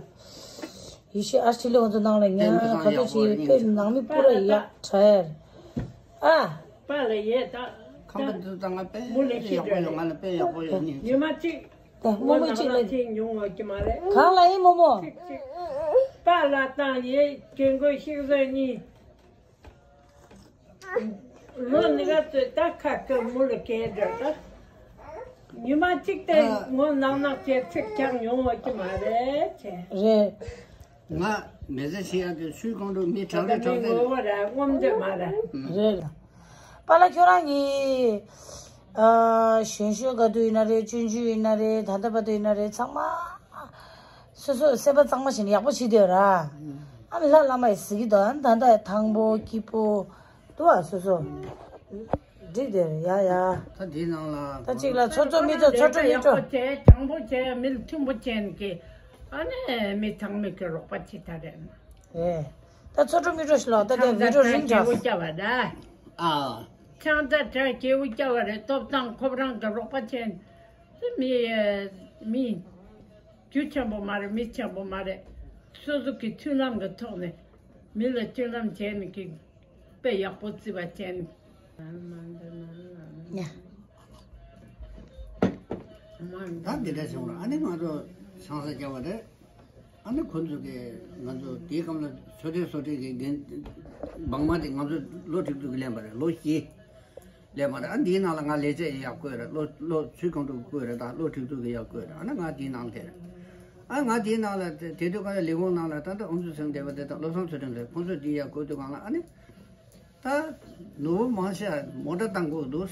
ཡེ་ཤེས་ཨ་སི་ཊི་ལི་ཁོང་ཚོ་ནང་ལ་ཉ་ག་ཚོད་ཅིག་དཔེ་ནང་མི་སྤུ་ར་ཡག་ཁྲ་ཡར། ཨ། པཱ་ལགས་ཡས་ད། ཁམས་པ་འདི་ད་ང་དཔེ་མོ་ལས་ཡག་པོ་ཡོད། ང་ལ་དཔེ་ཡག་པོ་ཡོད་ནི། ཉི་མ་གཅིག་རྨོ་མོ་གཅིག་ལ། ཐེངས་ཉུང་བ་ཀྱི་མ་རེད། གང་ལ་ཡིན་རྨོ་མོ། གཅིག་གཅིག་པཱ་ལགས་དང་ངའི་རྒན་རྒོན་ཤིག་བཟོས་གཉིས། ལོ་ནི་ག་ཚོད་ད་ཁ་སྐད་མུ་ལ་སྐད་འདྲ་ད། ཉི་མ་གཅིག་དེ་ངོ་ནག་ནག་བྱས་ཚིག་རྐྱང་ཡོང་བ་ཀྱི་མ་རེད་ཅེས། རེད། ང་མི་ཚེ་ཞིག་ཡང་དེ་ཆུའི་ཁོང་དུ་མི་གྲགས་རེ་གྲགས་རེ་ངོ་བོ་ར་ངོམ་འདོད་མ་ར། རེད། པཱ་ལགས་ཁྱོད་རང་གིས་ཨ་གཞོན་གཞོན་ག་དུས་ཡིན་ན་རེད། ཆུང་ཆུང་ཡིན་ན་རེད། ད་ལྟ་བར་དུ་ཡིན་ན་རེད། ཚང་མ་སོ་སོ་སེམས་པ་གཙང་མ་བྱས་ནས་ཡག་པོ་བྱེད་དེ་ཡོད་ར། ཨ་ནི་ལྷ་བླ་མ་ཡིས་གཟིགས་ཀྱི་འདུག་ཨ་ནི་ད་ལྟ་ཐང་པོ་སྐྱིད་པོ་འདུག་ཨ་སོ་སོ། འགྲིག་དེ་ཡ་ཡ། ད་འདིའི་ནང་ལ་ད་གཅིག་ལ་ཚོགས་གཙོ་མི་ཚོགས་ཚོགས་གྲོས་མི་གྲོས། ཡག་པོ་བྱས། དྲང་པོ་བྱས། མི་ལ་མཐུན་པོ་བྱས་ནས་ཀྱི་ཨ་ནི་མི་ཚང་མས་ཀྱི་རོགས་པ་བྱེད་ད་རེད། ཨེ། ད་ཚོགས་གྲོས་མི་གྲོས་ཤི་ལོ་ད་དེ་བི་ཌིའོ་རིང་དྲགས། ཨ། ཆང་ད་གྲ་སྐྱེ་བོ་སྐྱ་བ་རེད། ཐོབ་ཐང་ཁོབ་རང་གི་རོགས་པ་བྱས་ནས་དེ་མི་མི། རྒྱུ་ཆེན་པོ་མ་རེད། མི་ཆེན་པོ་མ་རེད། སོ་སོ་གི་མཐུན་ལམ་གི་ཐོག་ནས་མི་ལ་མཐུན་ལམ་བྱས་ནས་ཀྱི་དཔེ་ཡག་པོ་བརྩི་བ་བྱས་ནས། ཡ། ད་འདི་འདྲ་བྱུང་ར། ཨ་ནི་ང་ཚོ་ཆང་ས་བརྒྱབ་པ་རེད། ཨ་ནི་ཁོ་ཚོ་གི་ང་ཚོ་དེའི་སྐབས་ལ་ཆོས་དད་སོ་ཊི་གི་འགན་འབངས་མ་དེ་ང་ཚོ་ལོ་དྲུག་ཅུ་གི་ལེན་པ་རེད། ལོ་བཞི་ལེན་པ་རེད། ཨ་འདིའི་ནང་ལ་ང་ལས་བྱེད་ཡག་བསྐོས་རེད། ལོ་ལོ་ཆུའི་ཁོང་དུ་བསྐོས་རེད། ད་ལོ་དྲུག་ཅུ་གི་ཡག་བསྐོས་རེད། ཨ་ནི་ང་འདིའི་ནང་དེ་རེད། ཨ་ང་འདིའི་ནང་ལ་དེ་དེ་དུས་ག་ལ་ལས་ཁུངས་ནང་ལ་ད་ལྟ་ཨོམ་སྲུ་ཚང་སྡེ་པ་དེ་དང་བློ་བཟང་ཚུལ་ཁྲིམས་རེད། ཁོང་ཚོས་འདི་ཡག་བསྐོས་དུས་གང་ལ་ཨ་ནི། ད་ནོར་བུ་མང་ཆེ་མོ་ཊ་བཏང་དགོས་འདུག་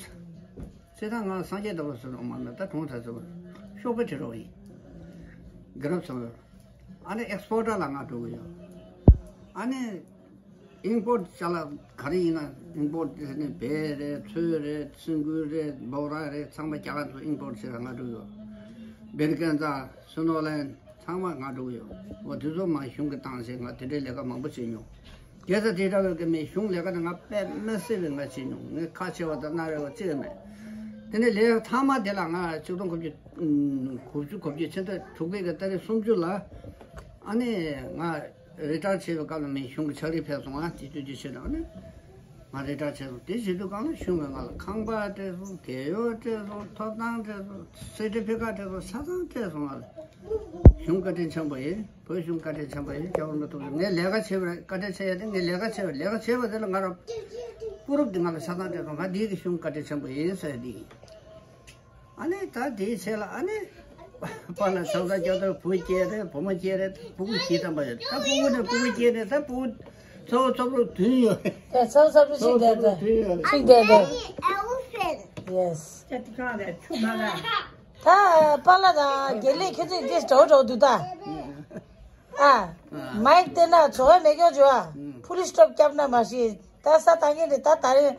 སྤྱིར་བཏང་ང་སངས་རྒྱས་ཟླ་བ་ཟེར་བ་མ་ན་ད་གྲོང་ཚ་ཟེར་བ་ཤོག་པ་བྲི་རོགས་ཡིན། དགེ་རབ་ཟེར་བ། ཨ་ནི་ཨེག་སི་པོར་ཊར་ལ་ང་འགྲོ་གི་ཡོད། ཨ་ནི་ཨིམ་པོར་ཊི་ཅ་ལག་ག་རེ་ཡིན་ན་ཨིམ་པོར་ཊི་དེ་ནི་བལ་རེད། ཚོས་རེད། སིང་གུ་རེད། འབོག་ར་རེད། ཚང་མ་རྒྱ་གར་དུ་ཨིམ་པོར་ཊི་བྱེད་ལ་ང་འགྲོ་གི་ཡོད། བེར་ཀན་ཛ། སུ་ནོ་ལན། ཚང་མ་ང་འགྲོ་གི་ཡོད། འོ་དེ་ཚོ་མ་གཞུང་གི་བཏང་ཞེས་ང་དེ་འདྲའི་ལས་ཀ་མང་པོ་བྱེད་མྱོང་། རྒྱལ་ས་དེ་འདྲ་བའི་ཀ་མེད། གཞུང་ལས་ཀ་དེ་ང་དཔེ་མི་སྲིད་པའི་ང་བྱེད་མྱོང་། ངས་ཁ་ཆེ་བ་དང་སྣ་རལ་བ་ཅི་ཡང་མེད། དེ་ནས་ལས་ཀ་མཐའ་མ་དེ་ལ་ང་ཆིག་སྟོང་དགུ་བརྒྱ་དགུ་བཅུ་གོ་བརྒྱད་ཕྱི་ཟླ་དྲུག་པའི་གི་ཏ་རིག་སུམ་ཅུ་ལ་ཨ་ནི་ང་རི་ཊ་ཡར་བྱས་པའི་སྐབས་ལ་མི་གཞུང་གི་ཕྱག་བྲིས་ཕེབས་སོང་། ང་དེ་དུས་ཀྱི་ཆེད་དུ་ཨ་ནི། ང་རི་ཊ་ཡར་བྱས་སོང་། དེ་བྱེད་དུས་གང་ལ་གཞུང་གིས་ང་ལ་ཁང་པ་སྤྲད་སོང་། རྒས་ཡོལ་སྤྲད་སོང་། ཐོབ་ཐང་སྤྲད་སོང་། སེར་ཊི་ཕི་ཀེཊ་སྤྲད་སོང་། ཆ་ཚང་སྤྲད་སོང་། ང་ལ་གཞུང་བཀའ་དྲིན་ཆེན་པོ་ཡིན། བོད་གཞུང་བཀའ་དྲིན་ཆེན་པོ་ཡིན། སྐྱབས་མགོན་རིན་པོ་ཆེ་ངས་ལས་ཀ་བྱེད་པར་བཀའ་དྲིན་ཆེ་ཡ་དེ། ངས་ལས་ཀ་བྱེད་པར་ལས་ཀ་བྱེད་པ་དེ་ལ་ང་རང་པུ་རུབ་དེ་ང་ལ་ཆ་ཚང་སྤྲད་སོང་། ང་འདི་གི་གཞུང་བཀའ་དྲིན་ཆེན་པོ་ཡིན་ཟེར་ཡ་དེ་ཡིན། ཨ་ནི་ད་དེའི་ཆེད་ལ་ཨ་ནི། པཱ་ལགས་ཆང་ས་རྒྱག་དུས་བུ་སྐྱེས་རེད། བུ་མོ་སྐྱེས་རེད། སྤུ་གུ་བཞི་ཐམ་པ་ཡོད། ད་སྤུ་གུ་ནས་སྤུ་གུ་སྐྱེས་རེད། ད་སྤུ་གུ་ཚ་བོ་ཚ་བོ་བདུན་ཡོད་རེད། ད་ཚ་བོ་ཚ་བོ་ཚ་བོ་གཅིག་བསྡད་ཚ་བོ་དེ་བདུན་ཡོད་རེད། གཅིག་བསྡད་དེ། Yes. ད་པཱ་ལགས་དང་དགེ་ལེགས་ཁྱེད་ཚོས་འདི་འདྲ་བོ་འདྲ་བོ་འདུག་ད། ཨ། མའིག་བལྟས་ན་ཚོར་བ་མེད་ཀྱང་བྱོས་ཨ། ཕུ་ལི་སི་ཊོབ་བརྒྱབ་ན་མ་ཤེས། ད་ས་ད་ངས་ནི་ད་ད་རེས་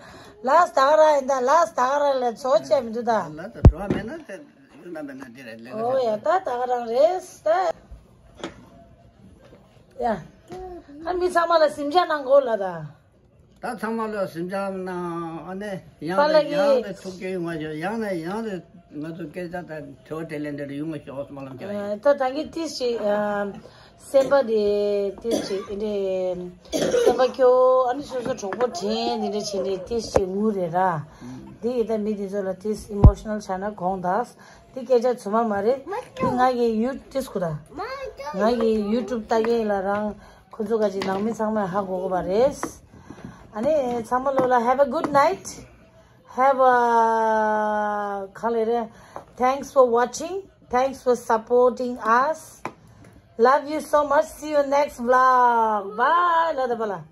ལཱས་ད་ག་རང་ཡིན། ད་ལཱས་ད་ག་རང་ལས་ཚོར་བ་བྱས་མི་འདུག་ད། ལཱས་ད་འགྲོ་བ་མེད་ན་དེ་ཡུལ་ན་མེད་ན་འདི་རེད་ལས་ཀ་ཨོ་ཡ། རེད། ད་ད་ག་རང་རེད་ད། ཡ། ཨ་མི་ཚང་མ་ལ་གཟིམ་འཇག་གནང་དགོས་ལ་ད། ད་ཚང་མ་ལ་གཟིམ་འཇག་གནང་། ཨ་ནི་ཡང་པཱ་ལགས་ནས་ཡང་ཀྱིས་ནས་ཐུགས་རྗེ་ཡོང་བ་ཞུ། ཡང་ནས་ཡང་ནས་ང་ཚོ་སྐད་ཆ་དང་དྲི་བ་དྲིས་ལན་དེ་འདྲ་ཡོང་བ་ཞུ་སྨོན་ལམ་རྒྱག་ཡིན། ད་ད་གིན་ཏིས་ཅིག་ཨ། སེམས་པ་དེ་ཏིས་ཅིག་འདི་སེམས་པ་སྐྱོ། ཨ་ནི་སོ་སོ་གྲོགས་པོ་དྲན་འདི་འདྲ་བྱས་ནས་ཏིས་ཅིག་ངུ་རེད་ར། འདི་ཡི་ད་མི་འདི་ཚོ་ལ་ཏིས་ཨི་མོ་ཤི་ནལ་ཆགས་ན་དགོངས་དག། འདི་སྐད་ཆ་རྫུན་མ་མ་རེད། འདི་ང་གི་ཡུ་ཏིས་ཁུ་ད། ང་གི་ཡུ་ཊུབ་ལྟ་མཁན་ལ་རང་ཁོ་ཚོ་ག་ཅིག་ནང་མི་ཚང་མས་ཧ་གོ་གོ་བ་རེད། ཨ་ནི་ཚང་མ་ལོ་ལ་have a good night. Have a ག་ལེ་རེད། Thanks for watching. Thanks for supporting us. Love you so much. See you next vlog. Bye. ལ་ད་པཱ་ལགས།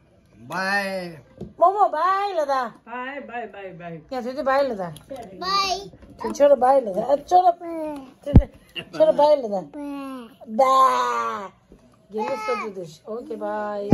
Bye. རྨོ་མོ་bye ལ་ད། Bye bye bye bye. ཡ་དེ་དེ་bye ལ་ད། Bye. དེ་ཁྱོད་ར་bye ལ་ད། ཨ་ཁྱོད་ར། དེ་དེ་ཁྱོད་ར་bye ལ་ད། Bye. དགེ་ལེགས་སོ་ཏུ་དུ་ཤི། Okay, bye.